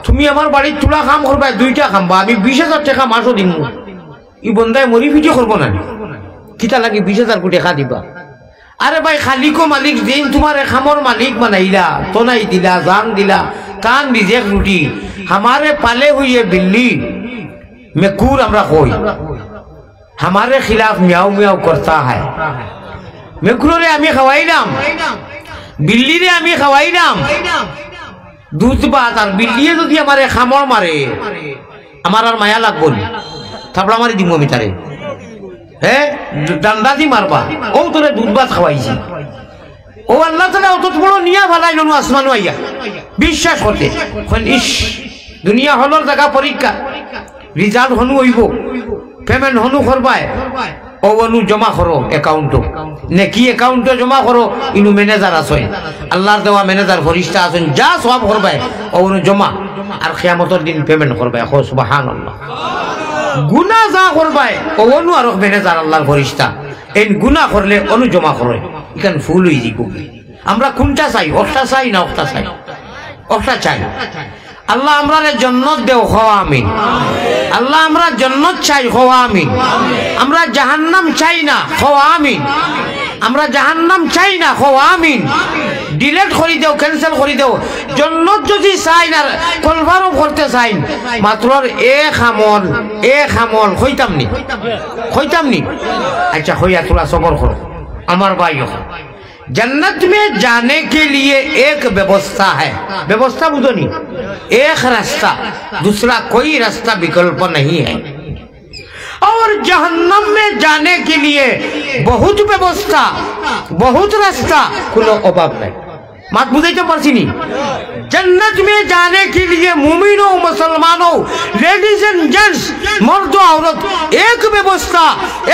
তুমি আমার বাড়িত থুড়া কাম করবায়, দুইটা কাম বা, আমি বিশ হাজার টেকা মাসো দিমু", ই বন্দায় মরি ফিটি করবো না নি? কিতা লাগি বিশ হাজার কোটি টেকা দিবা? আরে ভাই, খালিকো মালিক যেইন তুমারে কামর মালিক বানাইলা, তনাই দিলা, জান দিলা, তান রিজেক রুটি, হামারে পালে হুয়ে বিল্লি, মেকুর আমরা কই, হামারে খিলাফ মিয়াও মিয়াও করতা হায়। মেকুররে আমি খাওয়াইলাম, বিল্লিরে আমি খাওয়াইলাম দুধ ভাত, আর বিল্লিয়ে যদি আমারে কামড় মারে, আমার আর মায়া লাগবো নি? থাপড়া মারি দিমু আমি তারে। হে, ডান্ডা দি মারবা। অউ তোরে দুধ ভাত খাওয়াইছি। অউ আল্লাহ তাআলায় অত বড় নিয়া ফালাইলো নু আসমানো আইয়া। বিশ্বাস করতে। কইন, ইস, দুনিয়া হকলর জাগা পরীক্ষা। Result হনু অইবো। Payment হনু করবায়। অউ অনু জমা করো accountও। নেকি accountও জমা করো, ইনু manager আছইন। আল্লাহর দেওয়া manager ফিরিস্তা আছইন। যা সওয়াব করবায়, অউ অনু জমা। আর কিয়ামতর দিন payment করবায়। কও সুবহানাল্লাহ। গুনা যা করবায়, অউ অনু আরক manager আল্লাহর ফিরিস্তা। এইন গুনা করলে অনু জমা করো। ইখান full অইযিবো। আমরা কুনটা চাই? অখটা চাই না অখটা চাই? অখটা চাই। আল্লাহ, আমরারে জন্নত দেও, কও আমিন। আল্লাহ, আমরা জন্নত চাই, কও আমিন। আমরা জাহান্নাম চাই না, কও আমিন। আমরা জাহান্নাম চাই না, কও আমিন। ডিলিট করি দেও, ক্যান্সেল করি দেও। জন্নত যদি চাইন আর কনফার্ম করতে চাইন, মাত্র এক আমল, এক আমল, কইতাম নি? কইতাম নি? আচ্ছা, কইয়া তোরা সবর করো, আমার ভাই অকল। जन्नत में जाने के लिए एक व्यवस्था है। ব্যবস্থা বুঝো নি? এক রাস্তা, दूसरा कोई रास्ता विकल्प नहीं है। और जहन्नम में जाने के लिए बहुत व्यवस्था, बहुत रास्ता, কোনো অভাব নাই। মাত বুঝাইতে পারছি নি? जन्नत में जाने के लिए, मुमिनों, मुसलमानों, लेडीज एंड जेंट्स, मर्द औरत, एक व्यवस्था,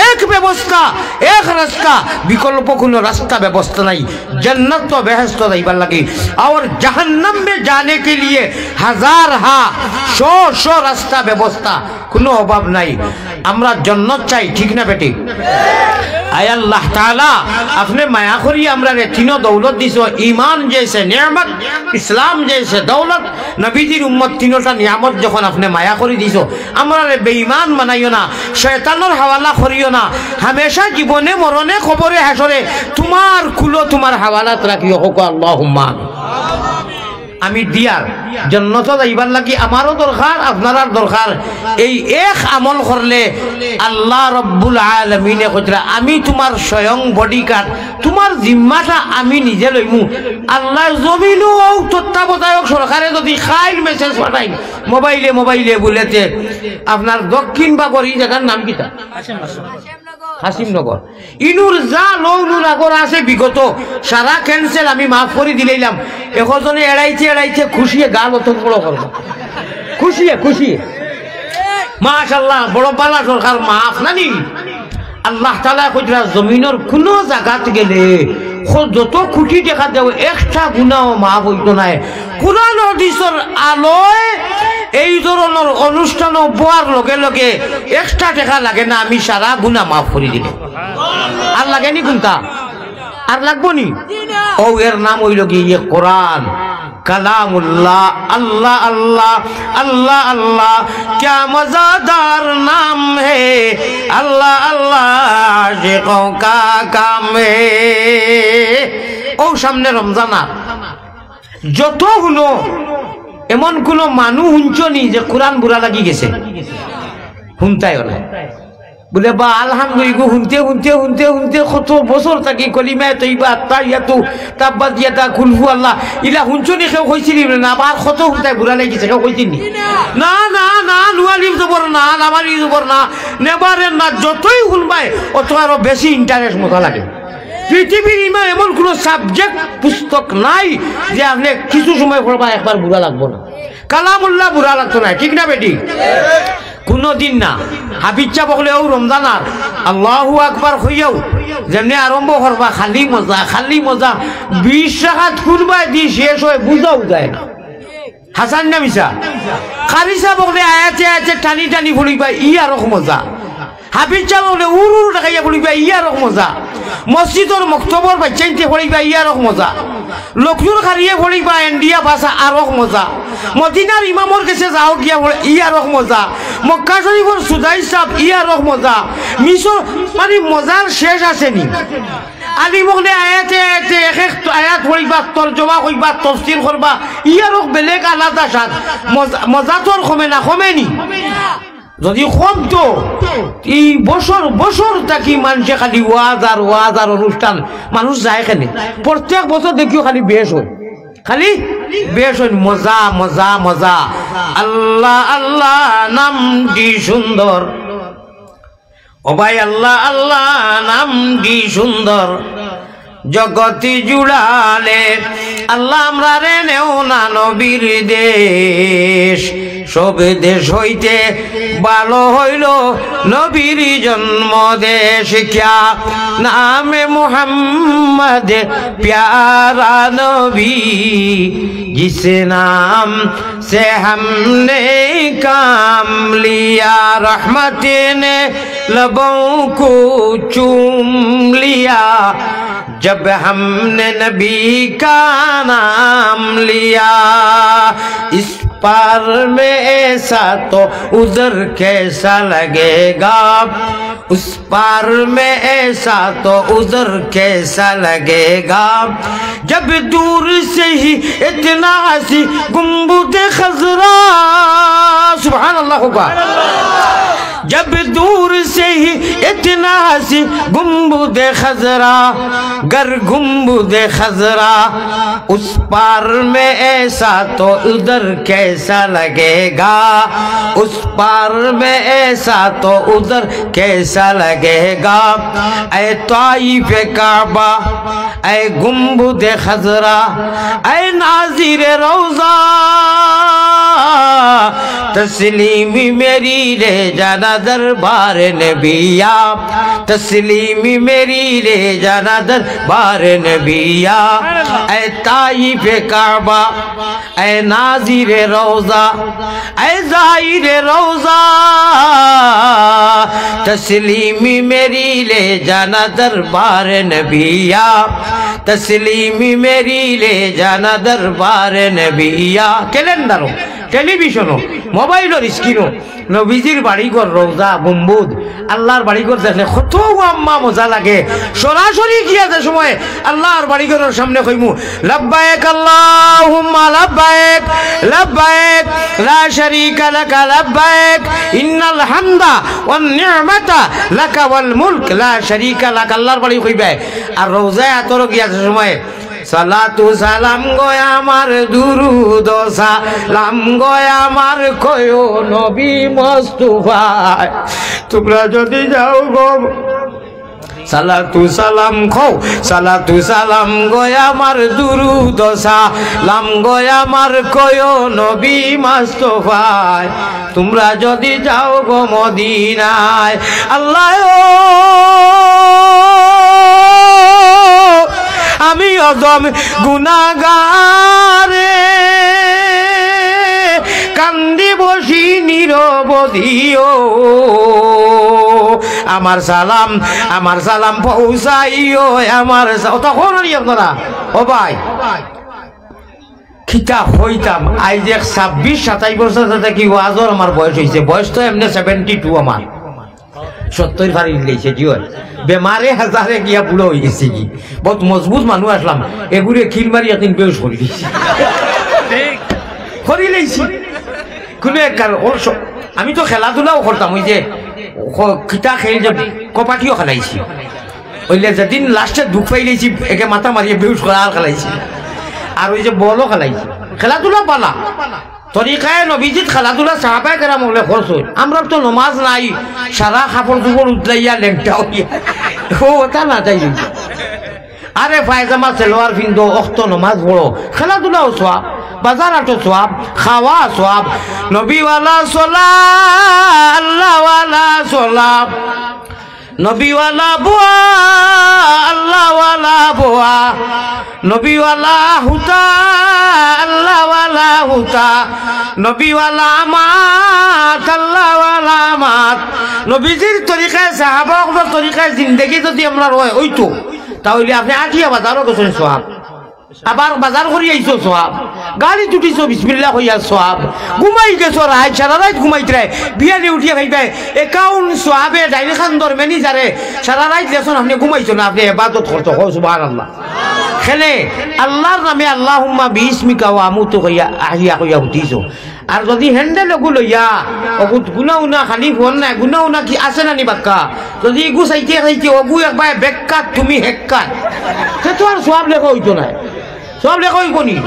एक व्यवस्था, एक रास्ता, বিকল্প কোনো রাস্তা ব্যবস্থা নাই। জন্নত তো বেহেশত যাইবার লাগি, আর জাহান্নাম মে জানে কে লিয়ে হাজার হা, শো শো রাস্তা ব্যবস্থা, কোনো অভাব নাই। আমরা জন্নত চাই, ঠিক না বেটি? আয় আল্লাহ তাআলা, আপনে মায়া করি আমরারে তিনো দৌলত দিছো, ইমান জেসে নিয়ামত, ইসলাম জেসে দৌলত, নবীজির উম্মত, তিনোটা নিয়ামত যখন আপনে মায়া করি দিছো, আমরারে বেঈমান বানাইও না, শয়তানর হাওয়ালা করিও না। হামেশা জীবনে মরণে কবরে হাশরে তুমার কুলো তুমার হাওয়ালাত রাখিও। কউক্কা আল্লাহুম্মা আমিন। আমি দিয়ার জন্নতো যাইবার লাগি আমারও দরকার, আপনারার দরকার। এই এক আমল করলে আল্লাহ রব্বুল আলামিনে কইতরা, "আমি তুমার স্বয়ং বডিগার্ড, তুমার জিম্মাটা আমি নিজে লইমু।" আল্লাহর জমিনও তত্ত্বাবধায়ক সরকারে যদি খাইল মেসেজ পাঠাইন, মোবাইলে মোবাইলে বুলেতে, আপনার দক্ষিণ ভাগর ই জাগার নাম কিতা? কাশিমনগর। ইনুর যা loan উন আগর আছে বিগত, সারা cancel, আমি মাফ করি দিলাইলাম। একজনে এড়াইতে এড়াইতে খুশিয়ে গাল অত বড় করবা। খুশিয়ে, খুশিয়ে। মাশাআল্লাহ, বড় বালা সরকার, মাফ নানি? আল্লাহ তাআলা কইতরা, জমিনর কুনো জাগাত গেলে খ-, যত কুটি টেকা দেও, একটা গুনাও মাফ অইতো নায়। কুরআন হাদিসর আলোয় এই ধরনর অনুষ্ঠানো বওয়ার লগে লগে একটা টেকা লাগে না, আমি সারা গুনা মাফ করি দিলে। আর লাগে নি কুনটা? আর লাগবো নি? ও, এর নাম অইলো গি ইয়ে কোরআন, কালামুল্লাহ। আল্লাহ, আল্লাহ, আল্লাহ, আল্লাহ, क्या मज़ेदार नाम है, अल्लाह, अल्लाह, आशिकों का काम है। ও সামনে রমজান আর যত হুনো, এমন কুনো মানুষ হুনছো নি যে কোরআন বুরা লাগি গেছে? হুনতায়ও না। বুলে, বা আলহামদুলিল্লাহ, হুনতে, হুনতে, হুনতে, হুনতে কত বছর থাকি কলিমায়ে তৈবা, আত্তাহিয়াতু, তাব্বাত ইয়াদা, কুলহু আল্লাহ, ইলা হুনছো নি কেউ কইছিলি বুলে, না, আবার কত হুনতায় বুরা লাগি গেছে, কেউ কইছিল নি? না, না, না, নুন আলিফ জবর না, লাম আলিফ জবর না, নেবারে না, যতই হুনবায়, অত আরো বেশি interest মজা লাগে। পৃথিবীর ইমা এমন কুনো subject পুস্তক নাই যে আপনে কিছু সময় পড়বা একবার বুরা লাগবো না। কালামুল্লাহ বুরা লাগতো না, ঠিক না বেটি? কুনোদিন না। হাফিজ সাব অকলে অউ রমজান আর আল্লাহু আকবার কইয়াউ যেমনে আরম্ভ করবা, খালি মজা, খালি মজা। বিশ রাকাত খুতবা দি শেষ অয়, বুঝাউ যায় না। হাছা না মিছা? কারি সাব অকলে আয়াতে আয়াতে টানি টানি পড়িবা, ই আরক মজা। হাফিজ সাব অকলে উরু উরু ডাকাইয়া পড়িবা, ই আরক মজা। মসজিদর মক্তবর বাইচ্চাইন্তে পড়িবা, ই আরক মজা। লক্ষ্ণৌর কারিয়ে পড়িবা, এন্ডিয়া ভাষা আরক মজা। মদিনার ইমামর গেছে যাও গিয়া পড়ে, ই আরক মজা। মক্কা শরীফর সুদাইস সাব, ই আরক মজা। মিশর, মানে, মজার শেষ আছে নি। আলিম অকলে আয়াতে আয়াতে এক এক আয়াত পড়িবা, তর্জমা কইবা, তফসির করবা, ই আরক বেলেগ আলাদা স্বাদ। মজা, মজা তো আর কমে না, কমে নি? যদি কমতো, ই বছর বছর থাকি মানষে খালি ওয়াজ আর ওয়াজ আর অনুষ্ঠান, মানুষ যায় কেনে? প্রত্যেক বছর দেখিও খালি বেশ অয়, খালি বেশ অয়, মজা, মজা, মজা। আল্লাহ, আল্লাহ, নামটি সুন্দর। ও ভাই, আল্লাহ, আল্লাহ, নামটি সুন্দর। জগতি জুড়ালে আল্লাহ আমরারে নেও না নবীর দেশ। সব দেশ হইতে ভালো হইল নবীর জন্ম দেশ। क्या नाम मोहम्मद प्यारा नबी, जिस नाम से हमने काम लिया। रहमत ने लबों को चूम लिया, जब हमने नबी का नाम लिया। इस पार में ऐसा तो उधर कैसा लगेगा, उस पार में ऐसा तो उधर कैसा लगेगा, जब दूर से ही इतना हसी गुंबद खजरा। सुभान अल्लाह होगा। जब दूर से ही इतना हसी गुंबद खजरा, गर गुंबद खजरा, उस पार में ऐसा तो उधर कैसा लगेगा, उस पार में ऐसा तो उधर कैसा लगेगा। ऐ ताइफ काबा, ऐ गुंबद खजरा, ऐ नाजिर रोजा, तस्लीम मेरी ले जाना दरबार नबिया, तस्लीम मेरी ले जाना दरबार नबिया। ऐ ताइफ काबा, ऐ नाजिर रोजा, ऐ जाइर रोजा, तस्लीम मेरी ले जाना दरबार नबिया, तस्लीम मेरी ले जाना दरबार नबिया। ক্যালেন্ডারো, টেলিভিশনো, মোবাইলর স্ক্রিনো নবীজির বাড়িঘর, রওজা, গম্বুজ, আল্লাহর বাড়িঘর দেখলে কত আম্মা মজা লাগে। সরাসরি গিয়া যে সময় আল্লাহর বাড়িঘরর সামনে কইমু, "লাব্বায়েক আল্লাহুম্মা লাব্বায়েক, লাব্বায়েক, লা শারীকা লাকা লাব্বায়েক, ইন্নাল হামদা ওয়ান নি'মাতা লাকা ওয়াল মুলক লা শারীকা লাক।" আল্লাহর বাড়ি কইবায়। আর রওজায়ে আতহারো গিয়া যে সময়, "সালাতু সালাম গো আমার, দুরুদ সালাম গো আমার, কয়ো নবী মোস্তফায়, তোমরা যদি যাও গো।" সালাতু সালাম কও, সালাতু সালাম গো আমার, দুরুদ সালাম গো আমার, কয়ো নবী মোস্তফায়, তোমরা যদি যাও গো মদিনায়। আল্লাহ ও, আমি অজম গুনাগারে, কান্দি বসি নিরবধিও। আমার সালাম, আমার সালাম পৌঁছাইও, আমার সা-, অতা কও না নি আপনারা? ও ভাই, কিতা কইতাম, আইজ এক ছাব্বিশ সাতাইশ বছর থাকি ওয়াজর আমার বয়স অইছে। বয়স তো এমনে seventy two আমার। সত্তইর পারি লাইছে, জি অয়। বেমারে হাজারে গিয়া বুড়া অইগেছি গি। বউত মজবুত মানুষ আছলাম। এগুরে খিল মারি একদিন বেহুশ করি দিছি। করি লাইছি। কুনু এক কারণ, অবশ্য আমি তো খেলাধুলাও করতাম, ওই যে খ-, কিতা খেল যে কবাডিও খেলাইছি। অইলে যেদিন লাস্টে দুখ পাইলাইছি, একে মাথা মারিয়া বেহুশ করা আর খেলাইছি। আর ওই যে বলও খেলাইছি। খেলাধুলা বালা। তরিকায়ে নবীজিত খেলাধুলা সাহাবায়ে কেরাম অকলে করছইন। আমরার তো নমাজ নাই, সারা কাপড়-চোপড় উতলাইয়া লেংটা অইয়া। ও, অতা না যাই। আরে পায়জামা সালোয়ার ফিন্দো, অক্ত নমাজ পড়ো, খেলাধুলাও সওয়াব, বাজার হাটো সওয়াব, খাওয়া সওয়াব। নবীওয়ালা সলা, আল্লাহওয়ালা সলা, নবীওয়ালা বওয়া, আল্লাহওয়ালা বওয়া, নবীওয়ালা হুতা, আল্লাহওয়ালা হুতা, নবীওয়ালা আমাত, আল্লাহওয়ালা আমাত। নবীজির তরিকায়, সাহাবা অকলর তরিকায় জিন্দেগি যদি আমরার অয়, অইতো, তা অইলে আপনে আটিয়া বাজারও গেছইন সওয়াব, আবার বাজার করি আইছো সওয়াব, গাড়িত উঠিছো বিসমিল্লাহ কইয়া সওয়াব, ঘুমাই গেছো রাইত, সারা রাইত ঘুমাইতরায়, বিয়ানে উঠিয়া খাইবায়, account সওয়াবে direct খান্দর ম্যানেজারে, সারা রাইত লেছইন, আপনে ঘুমাইছো না, আপনে ইবাদত করছো, কও সুবহানাল্লাহ। খেলে আল্লাহর নামে আল্লাহুম্মা বিইসমিকা ওয়া আমুতু কইয়া, আহিয়া কইয়া উঠিছো। আর যদি handle অগু লইয়া, অগুত গুনা উনা খালি ফোন নাই, গুনা উনা কি আছে না নি বাক্কা? যদি ইগু চাইতে চাইতে অগু একবার বেক্কা তুমি হেক্কা, তে তো আর সওয়াব লেখা অইতো নায়। সওয়াব লেখা অইবো নি?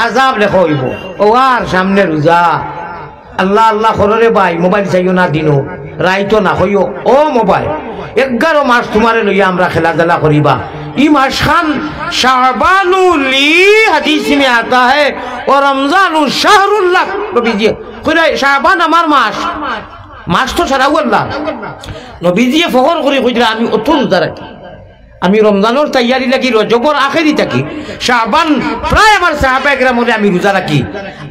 আজাব লেখা অইবো। ও আর সামনে রোজা। আল্লাহ আল্লাহ করো রে ভাই, মোবাইল চাইও না দিনো, রাইতো না, কইও, "ও মোবাইল, এগারো মাস তুমারে লইয়া আমরা খেলাধুলা করিবা।" ই মাসখান শাবানু লি হাদিস মে আতা হ্যায়, ও রমজানু শাহরুল্লাহ। নবীজিয়ে কইরা, "শাবান আমার মাস।" মাস তো সারাউ আল্লাহ। নবীজিয়ে ফখর করি কইরা, "আমি অত রোজা রাখি, আমি রমজানর তৈয়ারি লাগি রজবর আখেরি থাকি, শাবান প্রায় আমার সাহাবা একরামরে আমি রোজা রাখি।"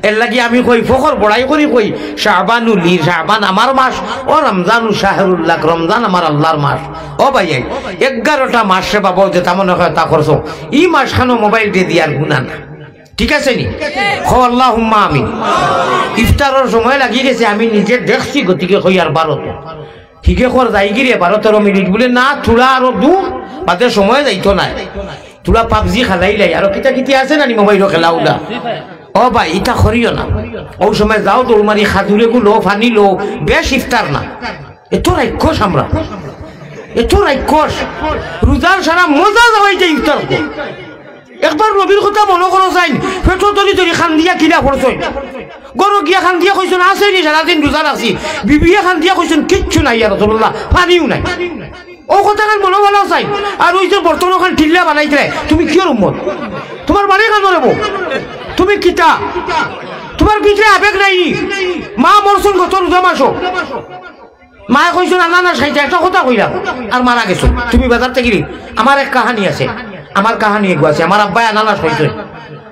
এর লাগি আমি কই, ফখর বড়াই করি কই, "শাবানু লি, শাবান আমার মাস, ও রমজানু শাহরুল্লাহ, রমজান আমার আল্লাহর মাস।" ও ভাই, এই এগারোটা মাসে বাবা, যেতা মনে কয় তা করছো, ই মাসখানো মোবাইল দিয়ে দিয়ার গুনা না। ঠিক আছে নি? কও আল্লাহুম্মা আমিন। ইফতারর সময় লাগি গেছে, আমি নিজে দেখছি, গতিকে কইয়ার বারোটা। হিগে কর যাইগি রে, বারো তেরো মিনিট। বুলে, "না, থুড়া আরো দূর, বাদে সময় যাইতো নায়। থুড়া পাবজি খেলাইলাই, আরো কিতা কিতি আছে না নি মোবাইলো খেলাউলা।" ও ভাই, ইতা করিও না। অউ সময় যাও দৌড় মারি, খাজুর এগু লও, পানি লও, বেশ ইফতার না। এত রাক্ষস আমরা, এত রাক্ষস। রোজার সারা মজা যাওয়াই যায় ইফতার অকল। একবার নবীর কথা মনো করো চাইন, পেটো ধরি ধরি কান্দিয়া কিলা করছইন। ঘরো গিয়া কান্দিয়া কইছইন, "আছে নি, সারাদিন রোজা রাখছি।" বিবিয়ে কান্দিয়া কইছইন, "কিচ্ছু নাই ইয়া রাসূলুল্লাহ, পানিও নাই।" অউ কথাখান মনো ভালা চাইন। আর অউ যে বর্তন অখান টিল্লা বানাইতরায়, তুমি কিওর উম্মত? তুমার বাড়ি কানো রেবো? তুমি কিতা? তুমার ভিতরে আবেগ নাই? মা মরছইন গত রোজা মাসো। মায়ে কইছইন আনারস খাইতা, একটা কথা কইলাম, আর মারা গেছইন। তুমি বাজার থাকি রে, আমার এক কাহানি আছে, আমার কাহানি এগু আছে। আমার আব্বায় আনারস খাইছইন,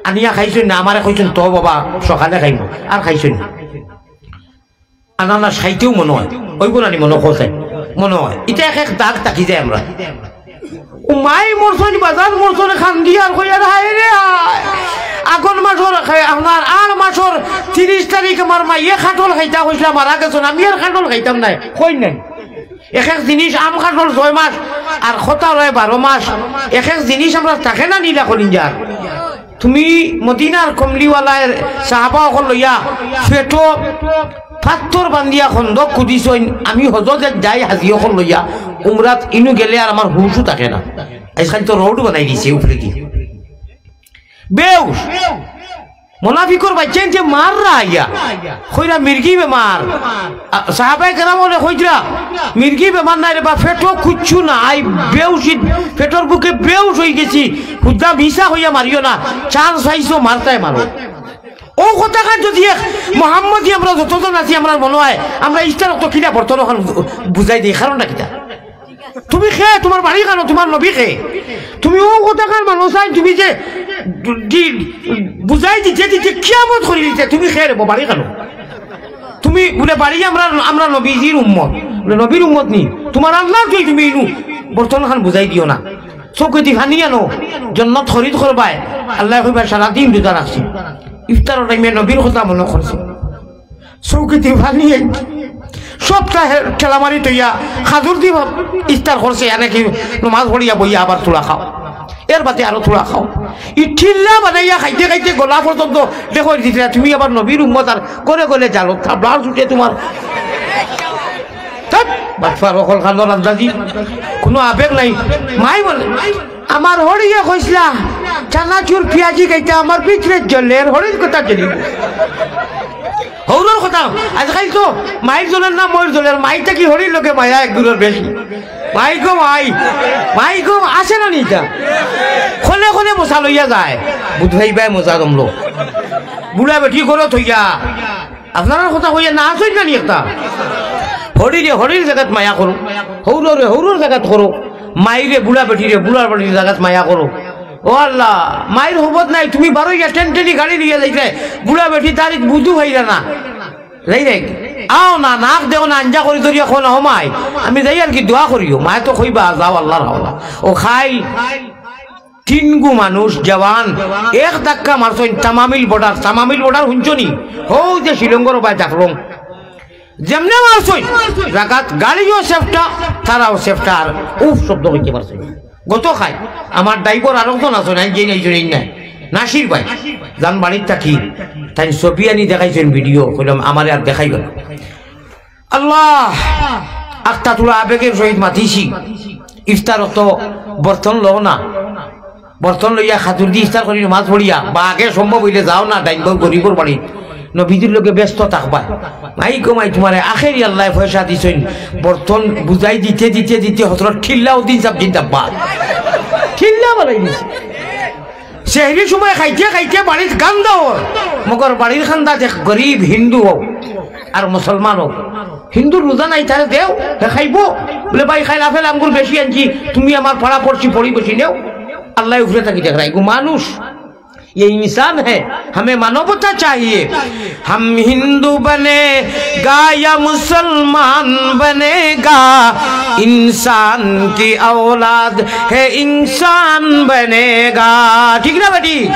আনিয়া খাইছইন না, আমারে কইছইন, "তো বাবা, সকালে খাইমু", আর খাইছইন না। আনারস খাইতেও মনো অয়, অইবো না নি মনো করছে, মনো অয়। ইতা এক এক দাগ থাকি যায় আমরা। ও মাই মরছইন, বাজার মরছইন, কান্দিয়ার কইয়ার, "হায় রে হায়, আগন মাসর, আপনার আট মাসর তিরিশ তারিখ আমার মাইয়ে কাঠল খাইতা কইছলা, মারা গেছইন, আমি আর কাঠল খাইতাম নায়।" কইন নাই? এক এক জিনিস, আম কাঠল ছয় মাস, আর কথা রয় বারো মাস। এক এক জিনিস আমরা থাকে না নি লা কলিঞ্জার। তুমি মদিনার কমলিওয়ালায় সাহাবা অকল লইয়া পেটো পাত্থর বান্ধিয়া খন্দক খুদিছইন, আমি হজো যে যাই হাজি অকল লইয়া উমরাত, ইনু গেলে আর আমার হুশও থাকে না। আইজকাইল তো রোড বানাই দিছে উপরেদি। বেউশ। মোনাফিকর বাইচ্চাইন্তে মাররা আইয়া, কইরা মির্গি বেমার। আ, সাহাবায়ে কেরাম অকলে কইরা, "মির্গি বেমার নায় রেবা, পেটো কুচ্ছু নাই, বেউশি, পেটর ভুকে বেউশ অইগেছি, হুদা মিছা কইয়া মারিও না, চান্স পাইছো, মারতায় মারো।" অউ কথাখান যুদি এক মোহাম্মদী আমরা যতজন আছি, আমরার মনো অয়, আমরা ইফতার অক্ত কিলা বর্তন অখান বুঝাই দেই, কারণটা কিতা? তুমি কে, তুমার বাড়ি কানো, তুমার নবী কে? তুমি অউ কথাখান মানো চাইন, তুমি যে দি-, বুঝাই দিতে দিতে কিয়ামত করি দিতে, তুমি কে রেবো, বাড়ি কানো? তুমি বুলে বাড়ি আমরা, আমরা নবীজির উম্মত। বুলে নবীর উম্মত নি? তুমার আল্লার তুই তুমি ইনু বর্তন অখান বুঝাই দিও না। চউখেদি পানি আনো, জন্নত খরিদ করবায়। আল্লায় কইবা সারাদিন রোজা রাখছি, ইফতারর টাইমে নবীর কথা মনো করছে। চউখেদি পানি আইন। সপ্তাহে ঠেলামারি থইয়া খাজুর দি ইফতার করছে, এনে কি নমাজ পড়িয়া বইয়া আবার থুড়া খাও, এর বাদে আরো থুড়া খাও। ই টিল্লা বানাইয়া খাইতে খাইতে গলা পর্যন্ত দেখো দিতে, তুমি আবার নবীর উম্মত আর ঘরে ঘরে জালো থাবলার ছুটে তুমার। ধ্যাৎ, বাটপার অকল কান্দর আন্দাজি, কুনু আবেগ নাই। মাই বলে, "আমার হড়িয়ে কইছলা, চানাচুর পিয়াজি খাইতা, আমার ভিতরে জ্বলের, হড়ির কথা জ্বলিব।" হউরর কথা, আইজকাইল তো মাইর জ্বলের না, মইর জ্বলের, মাই থাকি হড়ির লগে মায়া এক দূরর বেশি। মাই গো মাই, মাই গো, আছে না নি ইতা? খনে খনে মশা লইয়া যায়, বুধ ভাই ভাই মশা দমলো। বুড়া বেটি ঘরো থইয়া, আপনারার কথা কইয়া না আছইন না নি একটা? হড়িরে হড়ির জাগাত মায়া করো, হউররে হউরর জাগাত করো, মাইরে বুড়া বেটিরে বুড়া বেটির জাগাত মায়া করো। ও আল্লাহ, মাইর হবত নাই, তুমি বারইয়া টেনটেনি গাড়ি লইয়া যাইতায়, বুড়া বেটি তারিখ বুঝু হইরা না। যাই রে, আও না, নাক দেও না, আঞ্জা করি ধরিয়া কও না, "ও মাই, আমি যাই আর কি, দোয়া করিও।" মায়ে তো কইবা, "যাও আল্লার হাওলা।" ও খাইল, তিনগু মানুষ জওয়ান, এক ধাক্কা মারছইন তামামিল বর্ডার। তামামিল বর্ডার হুনছো নি? হউ যে শিলংর বায় জাফলং। যেমনে মারছইন, জাগাত গাড়িও সেফটা, তারাও সেফটা, আর উফ শব্দ কইতে পারছইন। গত খাই, আমার ড্রাইভার আরকজন আছইন, আইন যেইন আইছইন এইন নায়, নাসির ভাই, যান বাড়িত থাকি, তাইন ছবি আনি দেখাইছইন ভিডিও, কইলাম, "আমারে আর দেখাইবা না।" আল্লাহ, আখতা তুলা আবেগর সহিত মাতিছি, ইফতার অক্ত বর্তন লও না, বর্তন লইয়া খাজুর দি ইফতার করি নমাজ পড়িয়া, বা আগে সম্ভব অইলে যাও না, ডাইন বাউ গরিবর বাড়িত, নবীজির লগে ব্যস্ত থাকবা। মাই গো মাই, তুমারে আখেরি আল্লায় পয়সা দিছইন, বর্তন বুঝাই দিতে দিতে দিতে হজরত ঠিল্লা উদ্দিন সাব জিন্দাবাদ, ঠিল্লা বানাই দিছে। সেহরির সময় খাইতে খাইতে বাড়িত গান দেও, মগর বাড়ির কান্দাত এক গরিব হিন্দু অউ আর মুসলমান অউ, হিন্দুর রোজা নাই, তারে দেও, হে খাইবো। বুলে, "ভাই, খাইল আপেল আঙ্গুর বেশি আনছি, তুমি আমার পাড়া পড়শি প্রতিবেশী নেও।" আল্লায় উপরে থাকি দেখরা, এগু মানুষ, ये इंसान है, हमें मानवता चाहिए। हम हिंदू बनेगा या मुसलमान बनेगा, इंसान की औलाद है, इंसान बनेगा। ঠিক না বেটি?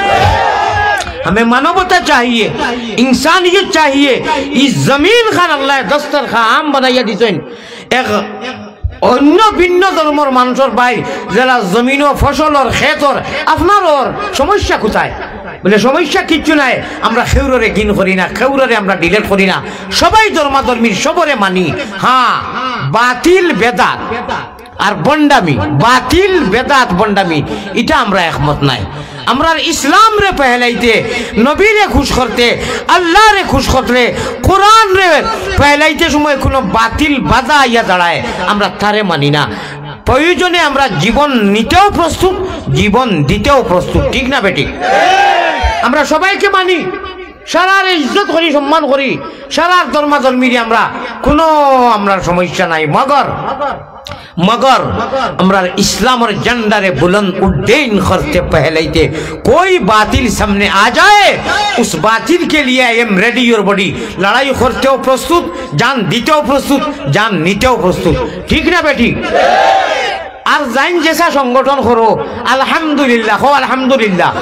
हमें मानवता चाहिए, इंसानियत चाहिए। ই জমিন খান আল্লায় দস্তরখান বানাইয়া দিছইন। এক অন্য ভিন্ন ধর্মর মানষর ভাই, যেলা জমিনো ফসলর, খেতর, আপনারর সমস্যা কোথায়? বুলে, সমস্যা কিচ্ছু নাই, আমরা খেউররে ঘিন করি না, খেউররে আমরা delete করি না, সবাই ধর্মাধর্মীর, সবরে মানি। হ্যাঁ, বাতিল বেদাত আর ভণ্ডামি, বাতিল বেদাত ভণ্ডামি, ইটা আমরা একমত নাই। আমরার ইসলামরে ফেলাইতে, নবীরে খুশ করতে, আল্লাহরে খুশ করতে, কোরআনরে ফেলাইতে সময় কোনো বাতিল বাধা আইয়া দাঁড়ায়, আমরা তারে মানি না। প্রয়োজনে আমরা জীবন নিতেও প্রস্তুত, জীবন দিতেও প্রস্তুত, ঠিক না বেঠিক? আমরা সবাইকে মানি, সারারে ইজ্জত করি, সম্মান করি, সারার ধর্মাধর্মীরে আমরা কোনো, আমরার সমস্যা নাই। মগর, মগর আমরার ইসলামর ঝান্ডারে বুলন্দ উড্ডয়ন করতে ফেলাইতে कोई बातिল সামনে আ যায়, उस बातिल के लिए I am ready और ready। লড়াই করতেও প্রস্তুত, জান দিতেও প্রস্তুত, জান নিতেও প্রস্তুত, ঠিক না বেঠিক? আর যাইন যেসা সংগঠন করো, আলহামদুলিল্লাহ, কও আলহামদুলিল্লাহ।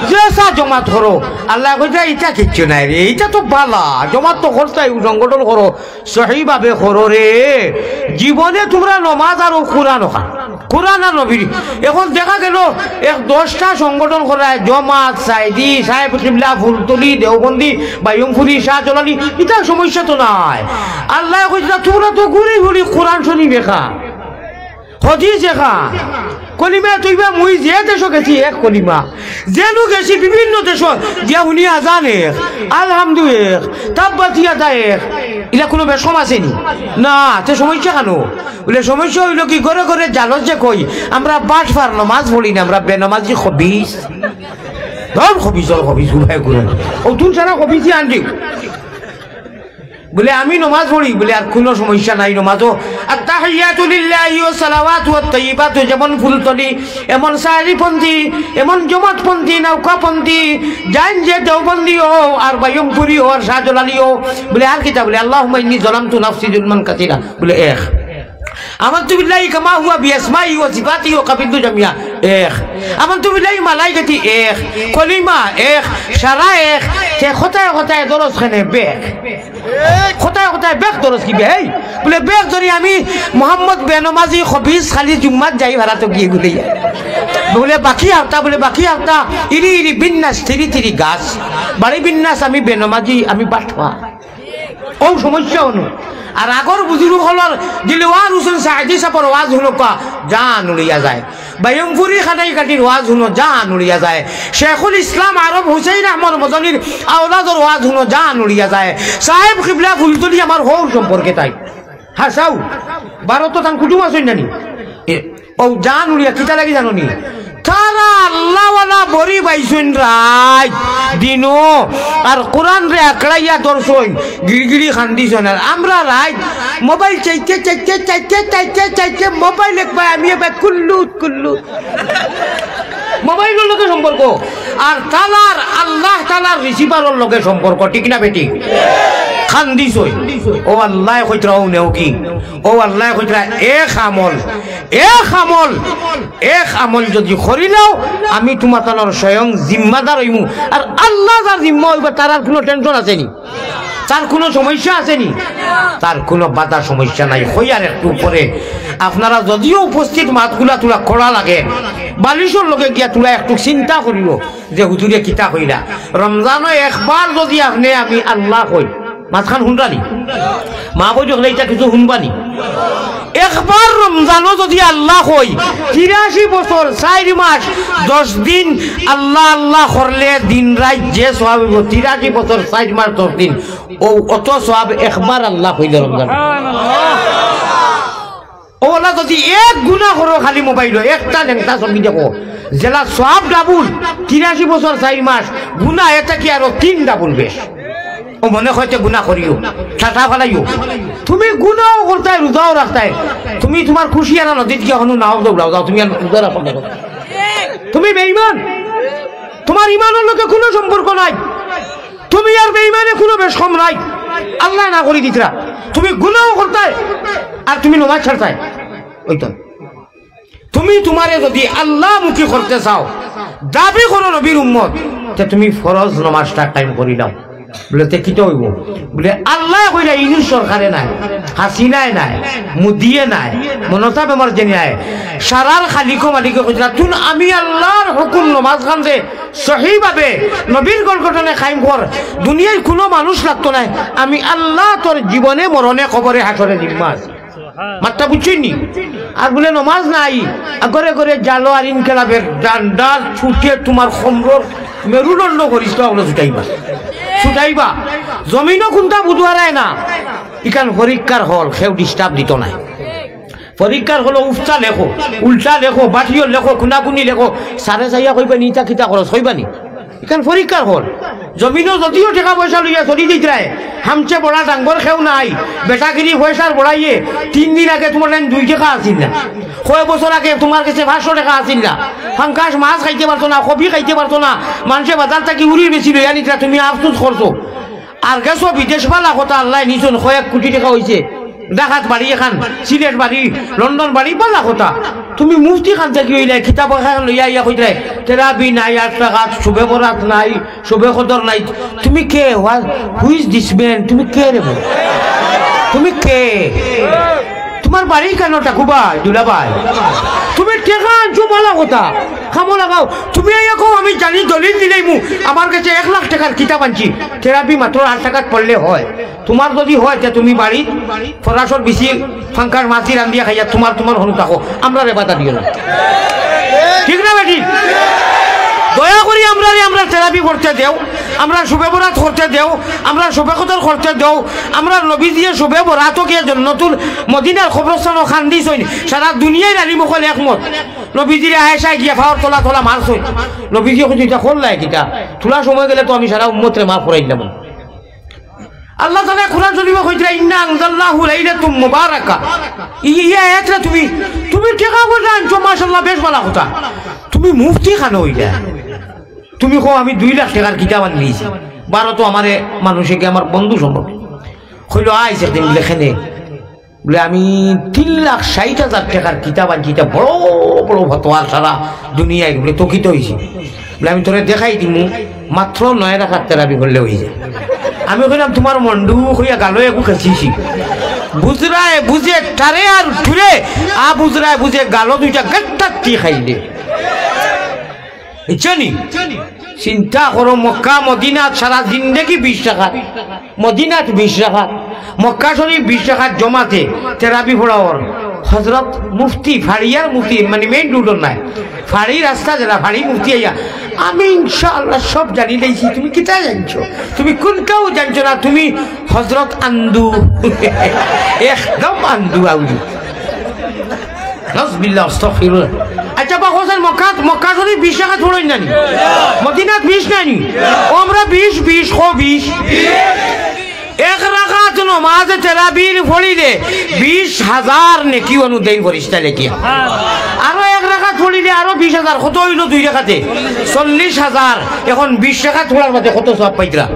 যেসা জমাত করো, আল্লায় কইতা, "ইটা কিচ্ছু নাই রে, ইটা তো বালা, জমাত তো করতায়, ও সংগঠন করো, সহিভাবে করো রে।" জীবনে তুমরা নমাজ আর ও কোরআন ওখান, কোরআন আর নবীর। এখন দেখা গেল এক দশটা সংগঠন করায়, জমাত, সাইদি, সাহেব কিবলা, ফুলতলি, দেওবন্দি, বাইয়মপুরি, শাহজালালি, ইটা সমস্যা তো নাই। আল্লায় কইতা, "তুমরা তো ঘুরি ঘুরি কোরআন শরীফ একা।" হদিস একা। কলিমা তৈবা মুই যে দেশো গেছি এক কলিমা। যেনু গেছি বিভিন্ন দেশো, গিয়া হুনি আজান এক, আলহামদু এক, তাব্বাত ইয়াদা এক। ইলা কোনো বেশকম আছে নি? না, তে সমস্যা কেন? বুলে, সমস্যা অইলো কি, ঘরে ঘরে জালস যে কই, আমরা বাটপার, নমাজ পড়ি না, আমরা বেনমাজি খবিস। ধর খবিস, ধর খবিস, উবাই করে। ও তুই সারা খবিসই আনবি। বুলে, "আমি নমাজ পড়ি।" বুলে, "আর কোনো সমস্যা নাই, নমাজও আত্তাহিয়াতু লিল্লাহি ওয়াস সালাওয়াতু ওয়াত তাইয়িবাতু, যেমন ফুলতলি, এমন সাহারিপন্থী, এমন জমাতপন্থী, নৌকাপন্থী, যাইন যে দেওবন্দি অও, আর বাইয়মপুরি অও, আর শাহজালালি অও।" বুলে, "আর কিতা?" বুলে, "আল্লাহুম্মা ইন্নী যালামতু নাফসি যুলমান কাসীরা।" বুলে, এক। আমানতু বিল্লাহি কামা হুয়া বিআসমাইহি ওয়া সিফাতিহি ওয়া কাবিলতু জামিয়া, এক। আমানতু বিল্লাহি মালাইকাতি, এক। কলিমা, এক। সারা এক। তে কথায় কথায় দরস কেনে বেক। কথায় কথায় বেক দরস কি বে? এই, বুলে, "বেক ধরি আমি মোহাম্মদ বেনমাজি খবিস খালি জুম্মাত যাই ভাড়া তো গিয়ে গুলে।" বুলে, "বাকি হাফতা?" বুলে, "বাকি হাফতা ইরি ইরি বিন্যাস, তিরি তিরি গাছ। বাড়ি বিন্যাস, আমি বেনমাজি, আমি বাটপার।" ও সমস্যা অনু। আর আগর বুজুর্গ অকলর দিলওয়ার হুসেন সাইদি সাবর ওয়াজ হুনউক্কা, জান উড়িয়া যায়। বাইয়মপুরি খানাই কাটির ওয়াজ হুনো, জান উড়িয়া যায়। শেখুল ইসলাম আরব হুসেন আহমদ মদনীর আওলাদর ওয়াজ হুনো, জান উড়িয়া যায়। সাহেব কিবলা ফুলতলি আমার হউর সম্পর্কে তাই। হাসাউ, ভারতো তান কুটুম আছইন নানি? এ, ও জান উড়িয়া কিতা লাগি জানো নি? তারা আল্লাহওয়ালা বড়ি বাইছইন রাইত দিনো, আর কোরআনরে আকড়াইয়া ধরছইন, গিড়গিড়ি কান্দিছইন। আর আমরা রাইত মোবাইল চাইতে, চাইতে, চাইতে, চাইতে, চাইতে মোবাইল একবার আমি এবার কুল্লুত, কুল্লুত। মোবাইলর লগে সম্পর্ক। আর তালার, আল্লাহ তালার রিসিভারর লগে সম্পর্ক, ঠিক না বেঠিক? কান্দিছইন। ও আল্লায় কইতরা, ও নেও কি? ও আল্লায় কইতরা, এক আমল, এক আমল, এক আমল যুদি করিলাও, আমি তুমাতানর স্বয়ং জিম্মাদার অইমু। আর আল্লাহ যার জিম্মা অইবা, তার আর কুনু tension আছে নি? তার কুনু সমস্যা আছে নি? তার কুনু বাধা সমস্যা নাই। কইয়ার একটু পরে আপনারা যুদিও উপস্থিত মাতগুলা তুলা কড়া লাগে, বালিশর লগে গিয়া তুলা একটু চিন্তা করিও যে হুজুরে কিতা কইলা। রমজানো একবার যুদি আপনে আমি আল্লাহ কই, মাতখান হুনরা নি? মা বই দেখলে ইটা কিছু হুনবা নি? একবার রমজানো যুদি আল্লাহ কই, তিরাশি বছর, চাইর মাস, দশ দিন আল্লাহ আল্লাহ করলে দিন রাইত যে সওয়াব অইবো, তিরাশি বছর, চাইর মাস, দশ দিন, ও অত সওয়াব একবার আল্লাহ কইলে রমজান। ও আল্লাহ, যুদি এক গুনা করো খালি মোবাইলো, একটা লেংটা ছবি দেখো, যেলা সওয়াব ডাবুল, তিরাশি বছর, চাইর মাস, গুনা এতা কি আরো তিন ডাবুল বেশ। ও মনে কয় তে গুনা করিও, ছাতা ফালাইও। তুমি গুনাও করতায়, রোজাও রাখতায়। তুমি তুমার খুশি আনা নদীত গিয়া হনু নাও দৌড়াও, যাও, তুমি আর রোজা রাখো না। তুমি বেঈমান, তুমার ইমানর লগে কুনু সম্পর্ক নাই। তুমি আর বেঈমানে কুনু বেশ কম নাই। আল্লায় না করি দিতরা। তুমি গুনাও করতায়, আর তুমি নমাজ ছাড়তায়। ওই তো। তুমি তুমারে যুদি আল্লাহমুখী করতে চাও, দাবি করো নবীর উম্মত, তে তুমি ফরজ নমাজটা কায়েম করিলাও। বুলে, তে কিতা অইবো? বুলে, আল্লায় কইরা ইনু সরকারে নায়, হাসিনায় নায়, মোদিয়ে নায়, মমতা ব্যানার্জিয়ে নায়, সারার খালিকো মালিকে কইরা, তুই আমি আল্লার হুকুম নমাজ খান যে সহিভাবে নবীর গঠনে কায়েম কর, দুনিয়ার কুনু মানুষ লাগতো নায়, আমি আল্লা তোর জীবনে মরণে কবরে হাশরে জিম্মা আছে। মাতটা বুঝছইন নি? আর বুলে নমাজ নাই, আর ঘরে ঘরে জালো আর ইনকিলাবের ডান্ডা ছুটে তুমার কমরর মেরুদণ্ড করিস তো আমরা ছুটাইবা, ছুটাইবা। জমিনও কুনটা বুধুয়ারায় না, ইখান পরীক্ষার হল, কেউ disturb দিতো নায়। পরীক্ষার হলো উফতা লেখো, উল্টা লেখো, বাটিও লেখো, কুনাকুনি লেখো, সারে চাইয়া কইবা নি, ইতা কিতা করস, কইবা নি? ইখান পরীক্ষার হল। জমিনও যদিও টেকা পয়সা লইয়া চলি দিতরায়, হামছে বড়া ডাঙ্গর কেউ নাই, বেটাগিরি পয়সার বড়াইয়ে। তিন দিন আগে তুমার টাইম দুই টেকা আছিল না, কয় বছর আগে তুমার গেছে পাঁচশো টেকা আছিল না, ফাঙ্কাস মাছ খাইতে পারতো না, কবি খাইতে পারতো না, মানষে বাজার থাকি উড়ির বেশি লইয়া নিতরা, তুমি আফসুস করছো। আর গেছো বিদেশ, বালা কথা, আল্লায় নিছইন, কয়েক কোটি টেকা অইছে। ঢাকাত বাড়ি এখান, সিলেট বাড়ি, লন্ডন বাড়ি, বালা কথা। তুমি মুফতি খান থাকি অইলায়, কিতাব এখান লইয়া আইয়া কইতরায়, তেরাবি নাই, আট রাকাত, শবে বরাত নাই, শবে কদর নাই। তুমি কে? What, who is this man? তুমি কে রে বা? তুমি কে? তুমার বাড়ি কেনে টাকু ভাই, দুলা ভাই? তুমি টেকা আনছো, বালা কথা, কামো লাগাও। তুমি আইয়া কও, আমি জানি, দলিল দিলাইমু, আমার গেছে এক লাখ টেকার কিতাব আনছি, তেরাবি মাত্র আট রাকাত পড়লে হয়। তুমার যুদি হয়, তে তুমি বাড়িত ফরাসর বিছিল, ফাঙ্কার মাছি রান্দিয়া খাইয়া তুমার, তুমার হনু থাকো, আমরারে বাধা দিও না। ঠিক না বেঠিক? দয়া করি আমরারে, আমরার তেরাবি পড়তে দেও, আমরার শবে বরাত করতে দেও, আমরার শবে কদর করতে দেও, আমরার নবীজিয়ে শবে বরাতো গিয়া জন্নতুল মদিনার কবরস্থানো কান্দিছইন। সারা দুনিয়ার আলিম অকল একমত। নবীজিরে আয়েশায় গিয়া পাওর তলা তলা মারছইন। নবীজিয়ে কইছইন, ইতা করলায় কিতা? থুড়া সময় গেলে তো আমি সারা উম্মতরে মাফ করাইলাম। আল্লাহ তাআলায় কুরআন শরীফো কইতরা, "ইন্না আনজালনাহু লাইলাতুম মুবারাকা।" ই, ই আয়াতটা তুমি, তুমি টেকা পয়সা আনছো, মাশাআল্লাহ, বেশ বালা কথা। তুমি মুফতি খানো অইলা। তুমি কও, "আমি দুই লাখ টেকার কিতাব আনলিছি।" বারো তো আমারে মানুষে কি আমার বন্ধু সম্পর্ক। কইলো, "আইস একদিন লেখেনে।" বুলে, "আমি তিন লাখ ষাইট হাজার টেকার কিতাব আনছি, ইতা বড় বড় ফতোয়ার সারা দুনিয়ার।" বুলে, "তো কিতা অইছে?" বুলে, "আমি তোরে দেখাই দিমু, মাত্র নয় রাকাত তেরাবি করলে অইযায়।" আমি কইলাম, "তুমার মন্ডু," কইয়া গালো একু খেছিছি। বুজরায় বুজে টারে আর টুরে, আ বুজরায় বুজে গালো দুইটা গাট্টাত্তি খাইলে। বুঝছো নি? চিন্তা করো, মক্কা মদিনাত সারা জিন্দেগি বিশ রাকাত, মদিনাত বিশ রাকাত, মক্কা শরীফ বিশ রাকাত জমাতে তেরাবি পড়াওর। হজরত মুফতি, ফাড়িয়ার মুফতি, মানে মেইন রোডর নায়, ফাড়ি রাস্তা যেটা, ফাড়ি মুফতি আইয়া, "আমি ইনশাআল্লাহ সব জানিলাইছি, তুমি কিতা জানছো? তুমি কুনটাও জানছো না, তুমি হজরত আন্দু।" একদম আন্দু আউলি। নাউজুবিল্লাহ, আস্তাগফিরুল্লাহ। আচ্ছা, বা হোসেন, মক্কাত, মক্কা শরীফ বিশ রাকাত পড়ইন না নি? মদিনাত বিশ নায় নি? ও আমরা বিশ, বিশ, কও বিশ। এক রাকাত নমাজে তেরাবির পড়িলে বিশ হাজার নেকি অনো দেইন ফিরিস্তায় লেখিয়া। আরো এক রাকাত পড়িলে আরো বিশ হাজার, কত অইলো দুই রাকাতে? চল্লিশ হাজার। এখন বিশ রাকাত পড়ার বাদে কত সওয়াব পাইতরা?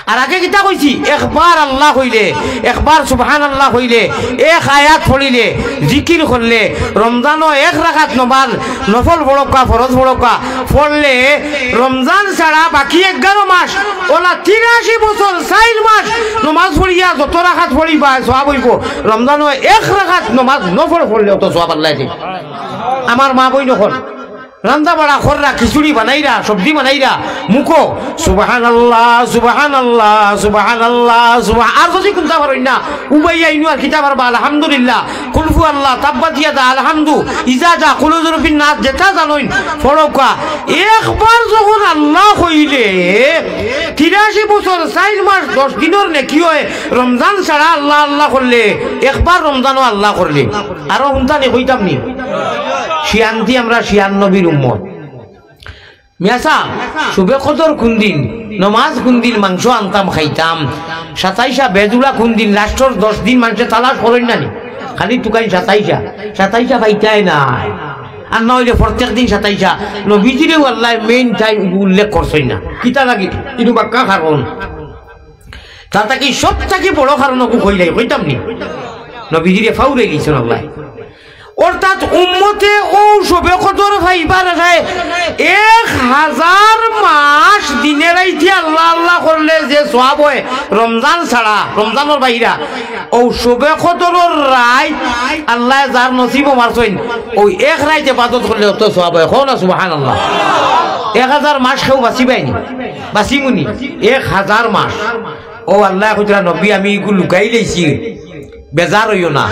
আর আগে কিতা কইছি? একবার আল্লাহ কইলে, একবার সুবহানাল্লাহ কইলে, এক আয়াত পড়িলে, জিকির করলে, রমজানো এক রাকাত নমাজ, নফল পড়উক্কা, ফরজ পড়উক্কা, পড়লে রমজান ছাড়া বাকি এগারো মাস, অলা তিরাশি বছর চাইর মাস নমাজ পড়িয়া যত রাকাত পড়িবা, সওয়াব অইবো। রমজানো এক রাকাত নমাজ নফল পড়লে অত সওয়াব আল্লায় দেইন। আমার মা বইন অকল রান্দা বাড়া কররা, খিচুড়ি বানাইরা, সবজি বানাইরা, মুখো সুবহানাল্লাহ, সুবহানাল্লাহ, সুবহানাল্লাহ, সুবহা-, আর যুদি কুনতা পারইন না, উবাইয়া ইনু আর কিতা পারবা, আলহামদুলিল্লাহ, কুলহু আল্লাহ, তাব্বাত ইয়াদা, আলহামদু, ইজা জা, কুল আউযু বিরাব্বিন নাস, যেটা জানইন, পড়উক্কা। একবার যখন আল্লাহ কইলে, তিরাশি বছর, চাইর মাস, দশ দিনর নেকি অয়, রমজান ছাড়া আল্লাহ আল্লাহ করলে, একবার রমজানো আল্লাহ করলে। আরো হুনতা নি, কইতাম নি? শিয়ান্তি আমরা শিয়ান নবীর উম্মত। মিয়াসাব, শবে কদর কুনদিন, নমাজ কুনদিন, মাংস আনতাম খাইতাম, সাতাইশা বেজুড়া কুনদিন, লাস্টর দশ দিন মানষে তালাশ করইন না নি? খালি তুকাইন সাতাইশা, সাতাইশা পাইতায় নায়। আর না অইলে প্রত্যেক দিন সাতাইশা। নবীজিরেও আল্লায় মেইন টাইম উল্লেখ করছইন না। কিতা লাগি? ইনু বাক্কা কারণ। তার থাকি সব থাকি বড় কারণ অগু কইলাই, কইতাম নি? নবীজিরে ফাউরাইলিছইন আল্লায়। অর্থাৎ উম্মতে অউ শবে কদর পাইবার আশায় এক হাজার মাস আল্লাহ আল্লাহ করলে যে সওয়াব অয়, রমজান ছাড়া, রমজানর বাইরা, অউ শবে কদরর রাইত আল্লায় যার নসিবো মারছইন, অউ এক রাইত ইবাদত করলে অত সওয়াব অয়। কও না সুবহানাল্লাহ। এক হাজার মাস কেউ বাঁচিবায়নি, বাঁচিমুনি? এক হাজার মাস। অউ আল্লায় কইতরা, নবী, আমি ইগু লুকাই লাইছি, বেজার অইও না।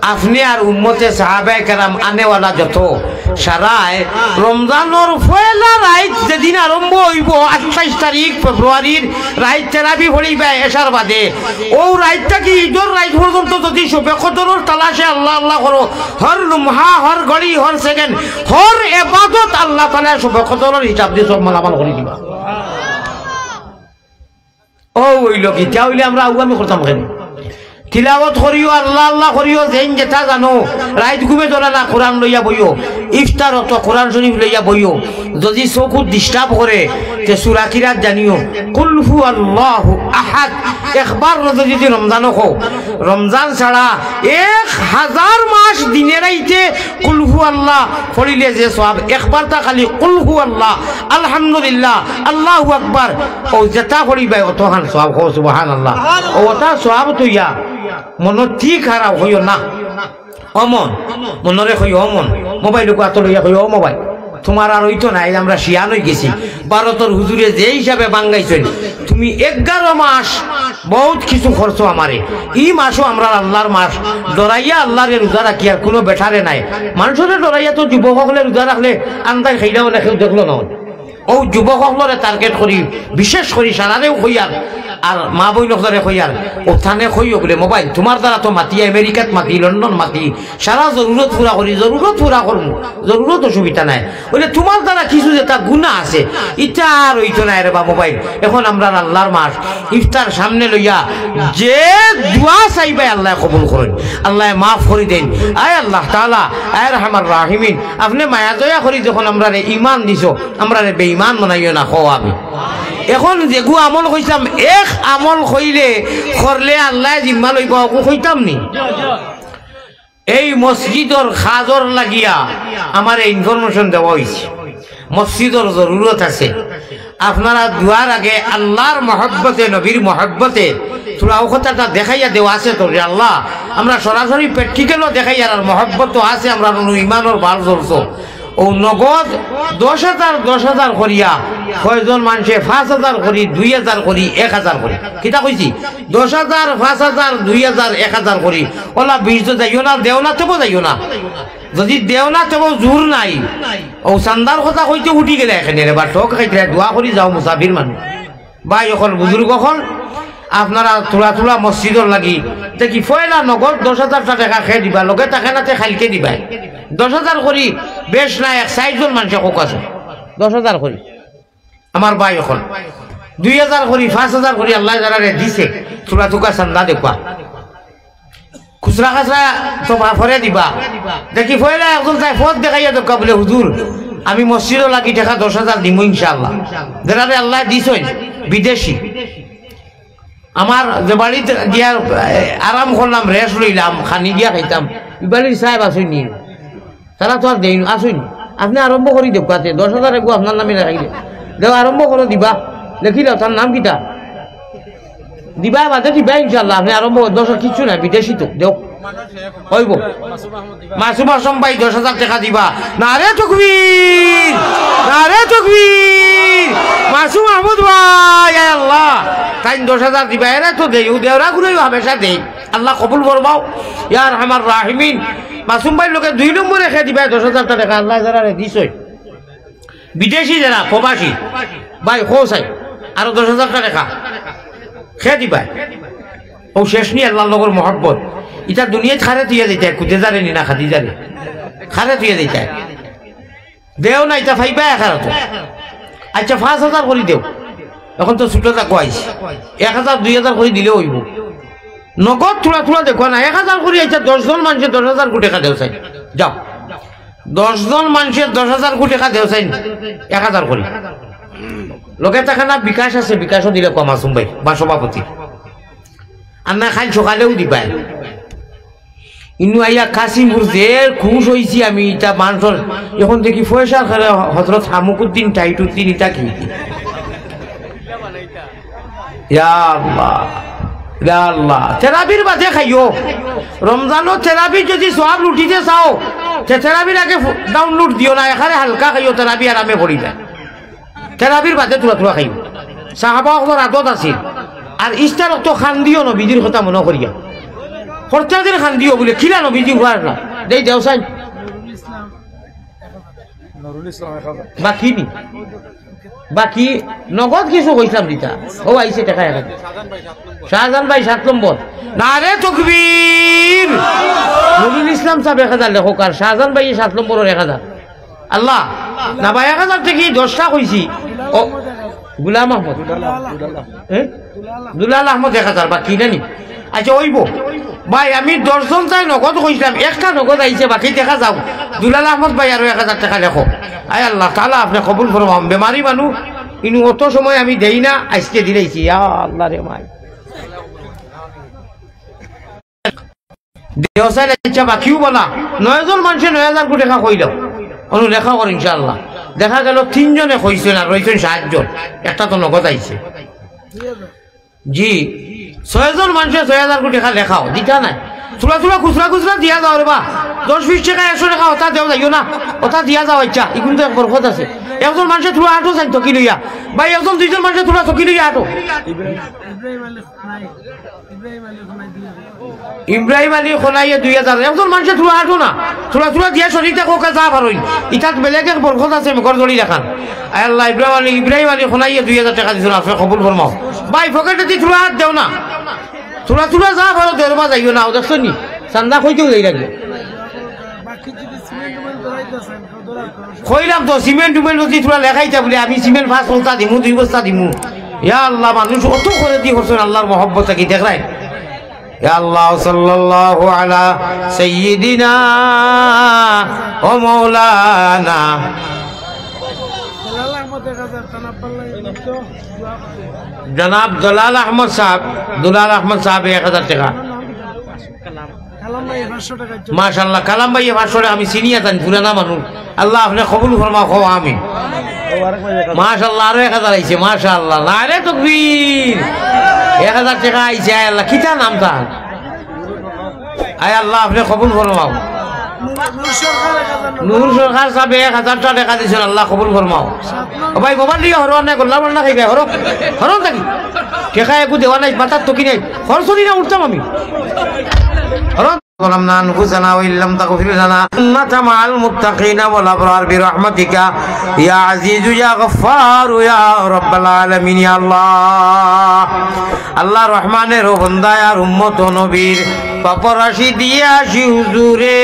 আপনে আর উম্মতে সাহাবায়ে কেরাম আনেওয়ালা যত, সারায় রমজানর পয়লা রাইত যেদিন আরম্ভ অইবো, আটাইশ তারিখ ফেব্রুয়ারির রাইত তেরাবি পড়িবায় এশার বাদে, অউ রাইত থাকি ইদর রাইত পর্যন্ত যুদি শবে কদরর তালাশে আল্লাহ আল্লাহ করো, হর লুমহা, হর ঘড়ি, হর সেকেন্ড, হর এবাদত আল্লাহ তাআলায় শবে কদরর হিসাব দি সব মালামাল করি দিবা। অউ অইলো কিতা? অইলে আমরা আউয়ামি করতাম কেনে? তিলাওয়াত করিও, আল্লাহ আল্লাহ করিও, যেইন যেতা জানো, রাইত ঘুমে ধরে না, কোরআন লইয়া বইও, ইফতারো তো কোরআন শরীফ লইয়া বইও। যুদি চউখো disturb করে, তে সূরা কিরাত জানিও, কুল হু আল্লাহু আহাদ, একবার যুদি রমজানো কও, রমজান ছাড়া এক হাজার মাস দিনে রাইতে কুল হু আল্লাহ পড়িলে যে সওয়াব, একবারতা খালি কুল হু আল্লাহ, আলহামদুলিল্লাহ, আল্লাহু আকবার, অউ যেতা পড়িবায় অতখান সওয়াব। কও সুবহানাল্লাহ। অউ অতা সওয়াব থইয়া মনো ঠিক খারাপ অইও না। ও মন, মনরে কইও, ও মন, মোবাইল আতো লইয়া কইও, ও মোবাইল, তুমার আর অইতো নায়, আমরা শিয়ান অইগেছি। ভারতর হুজুরে যে হিসাবে ভাঙ্গাইছইন, তুমি এগারো মাস বউত কিছু করছো আমারে। ই মাসও আমরার আল্লার মাস, ডরাইয়া আল্লারে রোজা রাখিয়ার কুনু বেটারে নায়। মানষরে ডরাইয়া তো যুবক অকলে রোজা রাখলে আন্দাইর খাইলা অনে কেউ দেখলো না। অউ যুবক অকলরে target করি, বিশেষ করি সারারেউ কইয়ার, আর মা বইন অকলরে কইয়ার, অউ তানে কইও বুলে, মোবাইল, তুমার দ্বারা তো মাতি, আমেরিকাত মাতি, লন্ডন মাতি, সারা জরুরত পুরা করি, জরুরত পুরা করমু, জরুরত অসুবিধা নাই। অইলে তুমার দ্বারা কিছু যেতা গুনা আছে, ইতা আর অইতো নায় রে বা মোবাইল। এখন আমরার আল্লার মাস, ইফতার সামনে লইয়া যে দোয়া চাইবায় আল্লায় কবুল করইন, আল্লায় মাফ করি দেইন। আয় আল্লাহ তাআলা, আয় আরহামার রাহিমিন, আপনে মায়া দয়া করি যখন আমরারে ইমান দিছো, আমরারে বেইমান বানাইও না, কও আমি। এখন যেগু আমল কইছলাম, এক আমল কইলে, করলে আল্লায় জিম্মা লইবা, অগু কইতাম নি? এই মসজিদর কাজর লাগিয়া আমারে information দেওয়া অইছে, মসজিদর জরুরত আছে। আপনারা দোয়ার আগে আল্লার মহব্বতে, নবীর মহব্বতে, থুড়া অউ কথাটা দেখাইয়া দেওয়া আছে তো রে আল্লাহ। আমরা সরাসরি practical-ও দেখাইয়ার, আর মহব্বত তো আছে, আমরার ইমানর বাল জ্বলছে। অউ নগদ দশ হাজার, দশ হাজার করিয়া, কয়জন মানষে পাঁচ হাজার করি, দুই হাজার করি, এক হাজার করি। কিতা কইছি? দশ হাজার, পাঁচ হাজার, দুই হাজার, এক হাজার করি। অলা বিশ তো যাইও না, দেও না তেবো যাইও না। যুদি দেও না তেবো জোর নাই। অউ চান্দার কথা কইতে উঠি গেলে এখানে রে বা, ঠক খাইতে দোয়া করি যাও মুসাফির মানুষ। ভাই অকল, বুজুর্গ অকল, আপনারা থুড়া থুড়া মসজিদর লাগি, দেখি পয়লা নগদ দশ হাজারটা টেকা কে দিবা, লগে থাকে না তে কাইলকে দিবায়। দশ হাজার করি, বেশ না, এক চাইরজন মানষে কউক আছে, দশ হাজার করি। আমার ভাই অকল, দুই হাজার করি, পাঁচ হাজার করি, আল্লায় যারারে দিছে, থুড়া থুকা চান্দা দেউক্কা। খুচরা খাচরা তো বা-, পরে দিবা। দেখি পয়লা একজন চাই পথ দেখাইয়া দেউক্কা বুলে, "হুজুর, আমি মসজিদর লাগি টেকা দশ হাজার দিমু ইনশাআল্লাহ।" যেরারে আল্লায় দিছইন বিদেশি। আমার যে বাড়িত গিয়া, এ, আরাম করলাম, rest লইলাম, খানি গিয়া খাইতাম, ই বাড়ির সাহেব আছইন নি? তারা তো আর দেইন, আছইন নি? আপনে আরম্ভ করি দেউক্কা তে, দশ হাজার এগু আপনার নামে রাখিলে। দেও, আরম্ভ করো দিবা। লেখি লও, তার নাম কিতা? দিবা বাদে দিবা ইনশাআল্লাহ। আপনে আরম্ভ করো, দশ হাজার কিচ্ছু নাই, বিদেশি তো, দেও। অইবো। মাসুম আজম ভাই দশ হাজার টেকা দিবা। নারে তকবীর! নারে তকবীর! মাসুম মাহমুদ ভাই, আয় আল্লাহ। তাইন দশ হাজার দিবা, এরা তো দেই, ও দেওরা গুলোই হামেশা দেই। আল্লাহ কবুল ফরমাও। ইয়া আরহামার রাহিমিন। মাসুম ভাইর লগে দুই নম্বরে কে দিবা দশ হাজারটা টেকা, আল্লায় যারারে দিছইন। বিদেশি যেরা, প্রবাসী, ভাই, কও চাই, আরো দশ হাজারটা টেকা। কে দিবা? অউ শেষ নি আল্লার লগর মহব্বত। ইতা দুনিয়াত কারে থইয়া যাইতায়, খুদে যারে নি না খাদি যারে। কারে থইয়া যাইতায়। দেও না, ইতা পাইবা এক হাজার তো। আচ্ছা, পাঁচ হাজার করি দেও। এখন তো ছুটো থাকো আইস। এক হাজার, দুই হাজার করি দিলেও অইবো। নগদ থুড়া থুড়া দেউক্কা না, এক হাজার করি, আচ্ছা, দশ জন মানষে দশ হাজার করি টেকা দেও চাই। যাও। দশ জন মানষে দশ হাজার করি টেকা দেও চাই, এক হাজার করি। লগে থাকে না বিকাশ আছে, বিকাশও দিলে কম আছুম ভাই, বা সভাপতি। আর না খাইল সকালেও দিবায়। ইনু আইয়া কাশিমপুর যে খুশ অইছি আমি, ইতা মানষর, এখন দেখি পয়সার খেলে হজরত শামুকুদ্দিন টাইটুদ্দিন ইতা কি? ইয়া আল্লাহ, ইয়া আল্লাহ। তেরাবির বাদে খাইও। রমজানো তেরাবির যদি সওয়াব লুটিতে চাও, তে তেরাবির আগে ফু-, ডাউনলোড দিও না, এখানে হালকা খাইও, তেরাবি আরামে পড়িবা। তেরাবির বাদে থুড়া থুড়া খাইও। সাহাবা অকলর আদত আছিল। আর ইস্তার অক্ত খান্দিও নবীজির কথা মনো করিয়া। খরচা দিন খান্দিও বুলে, কিলা নবীজি হুয়ার না। দেই দেও সাইন। নুরুল ইসলাম এক হাজার। বাকি নি? বাকি নগদ কিছু কইছিলাম দিতা। ও আইছে টেকা এক হাজার। শাহজাহান ভাই সাত নম্বর। নারে তকবীর। নুরুল ইসলাম সাব এক হাজার লেখক আর শাহজাহান ভাই সাত নম্বরর এক হাজার। আল্লাহ, না ভাই, এক হাজার থাকি দশটা কইছি। ও, গুলাম আহমদ। এ? দুলাল আহমদ এক হাজার, বাকি নানি? আচ্ছা, অইবো। ভাই, আমি দশ জন চাই নগদ কইছিলাম, একটা নগদ আইছে, বাকি দেখা যাও। দুলাল আহমদ ভাই আরো এক হাজার টেকা লেখো। আয় আল্লাহ, তাআলা আপনে কবুল ফরমাও। বেমারি মানুষ, ইনু অত সময় আমি দেই না, আইজকে দিলাইছি। ইয়া আল্লাহ রে মাই। দেওসাইল ইচ্ছা বাকিও বলা, নয় জন মানষে নয় হাজার কোটি টেকা কইল, অনু লেখা কর ইনশাআল্লাহ। দেখা গেল তিনজনে কইছইন আর রইছইন সাতজন, একটা তো নগদ আইছে। জি, ছয়জন মানষে ছয় হাজার কোটি টেকা লেখাও, দিতা নাই। থুড়া থুড়া খুচরা খুচরা দিয়া যাও রে বা, দশ বিশ টেকা, একশো টেকা, ওটা দেও যাইও না, ওটা দিয়া যাও। আচ্ছা, ইগুন তো এক বরকত আছে। একজন মানষে থুড়া আটো চাইন তকি লইয়া, ভাই, একজন দুইজন মানষে থুড়া তকি লইয়া আটো। ইব্রাহিম আলী খোনাই, ইব্রাহিম আলী খোনাই দুই হাজার। ইব্রাহিম আলী খোনাইয়ে দুই হাজার। একজন মানষে থুড়া আটো না, থুড়া থুড়া দিয়া শরীরটা কোকা যা পারইন। ইটাত বেলেগ এক বরকত আছে, মুখর জড়ি দেখান। আয় আল্লাহ, ইব্রাহিম আলী, ইব্রাহিম আলী খোনাইয়ে দুই হাজার টেকা দিছইন, আপনে কবুল ফরমাও। ভাই, পকেটে দি থুড়া হাত দেও না, থুড়া থুড়া যা পারো দেও রে বা, যাইও না, ও দেখছো নি? চান্দা কইতেও যাই লাগবে। কইলাম তো, সিমেন্ট টুমেন্ট যদি থুড়া লেখাইতা বুলে, আমি সিমেন্ট পাঁচ বস্তা দিমু, দুই বস্তা দিমু। ইয়া আল্লাহ, মানুষ অত করে দি করছইন আল্লাহর মহব্বত থাকি, দেখরায়। ইয়া আল্লাহ, সাল্লাল্লাহু আলা সাইয়্যিদিনা ওয়া মাওলানা। জনাব দুলাল আহমদ সাব, দুলাল আহমদ সাব এক হাজার টেকা। কালাম ভাই পাঁচশো টেকা। মাশাআল্লাহ, কালাম ভাই পাঁচশো টেকা, আমি চিনিয়া জানি, পুরানা মানুষ। আল্লাহ, আপনে কবুল ফরমাও, কও আমিন। মাশাআল্লাহ, আরো এক হাজার আইছে, মাশাআল্লাহ। নারে তকবীর, এক হাজার টেকা আইছে, আয় আল্লাহ, কিতা নাম তার? আয় আল্লাহ, আপনে কবুল ফরমাও। নূর সরকার সাবে এক হাজার টেকা দিছইন, আল্লাহ কবুল ফরমাও। ও ভাই, মোবাইল দিয়া হরো, না গল্লা বল না খাইবে, হরো, হরো থাকি। টেকা একু দেওয়া নাই, মাথার তকি নাই, খরচ করি না উঠতাম আমি। হরো। ظلمنا أنفسنا وإن لم تغفر لنا لنكونن من المتقين والأبرار برحمتك يا عزيز يا غفار يا رب العالمين يا الله। আল্লাহ রহমানের ও বন্দায় আর উম্মত ও নবীর পাপর রাশি দিয়া আসি হুজুরে।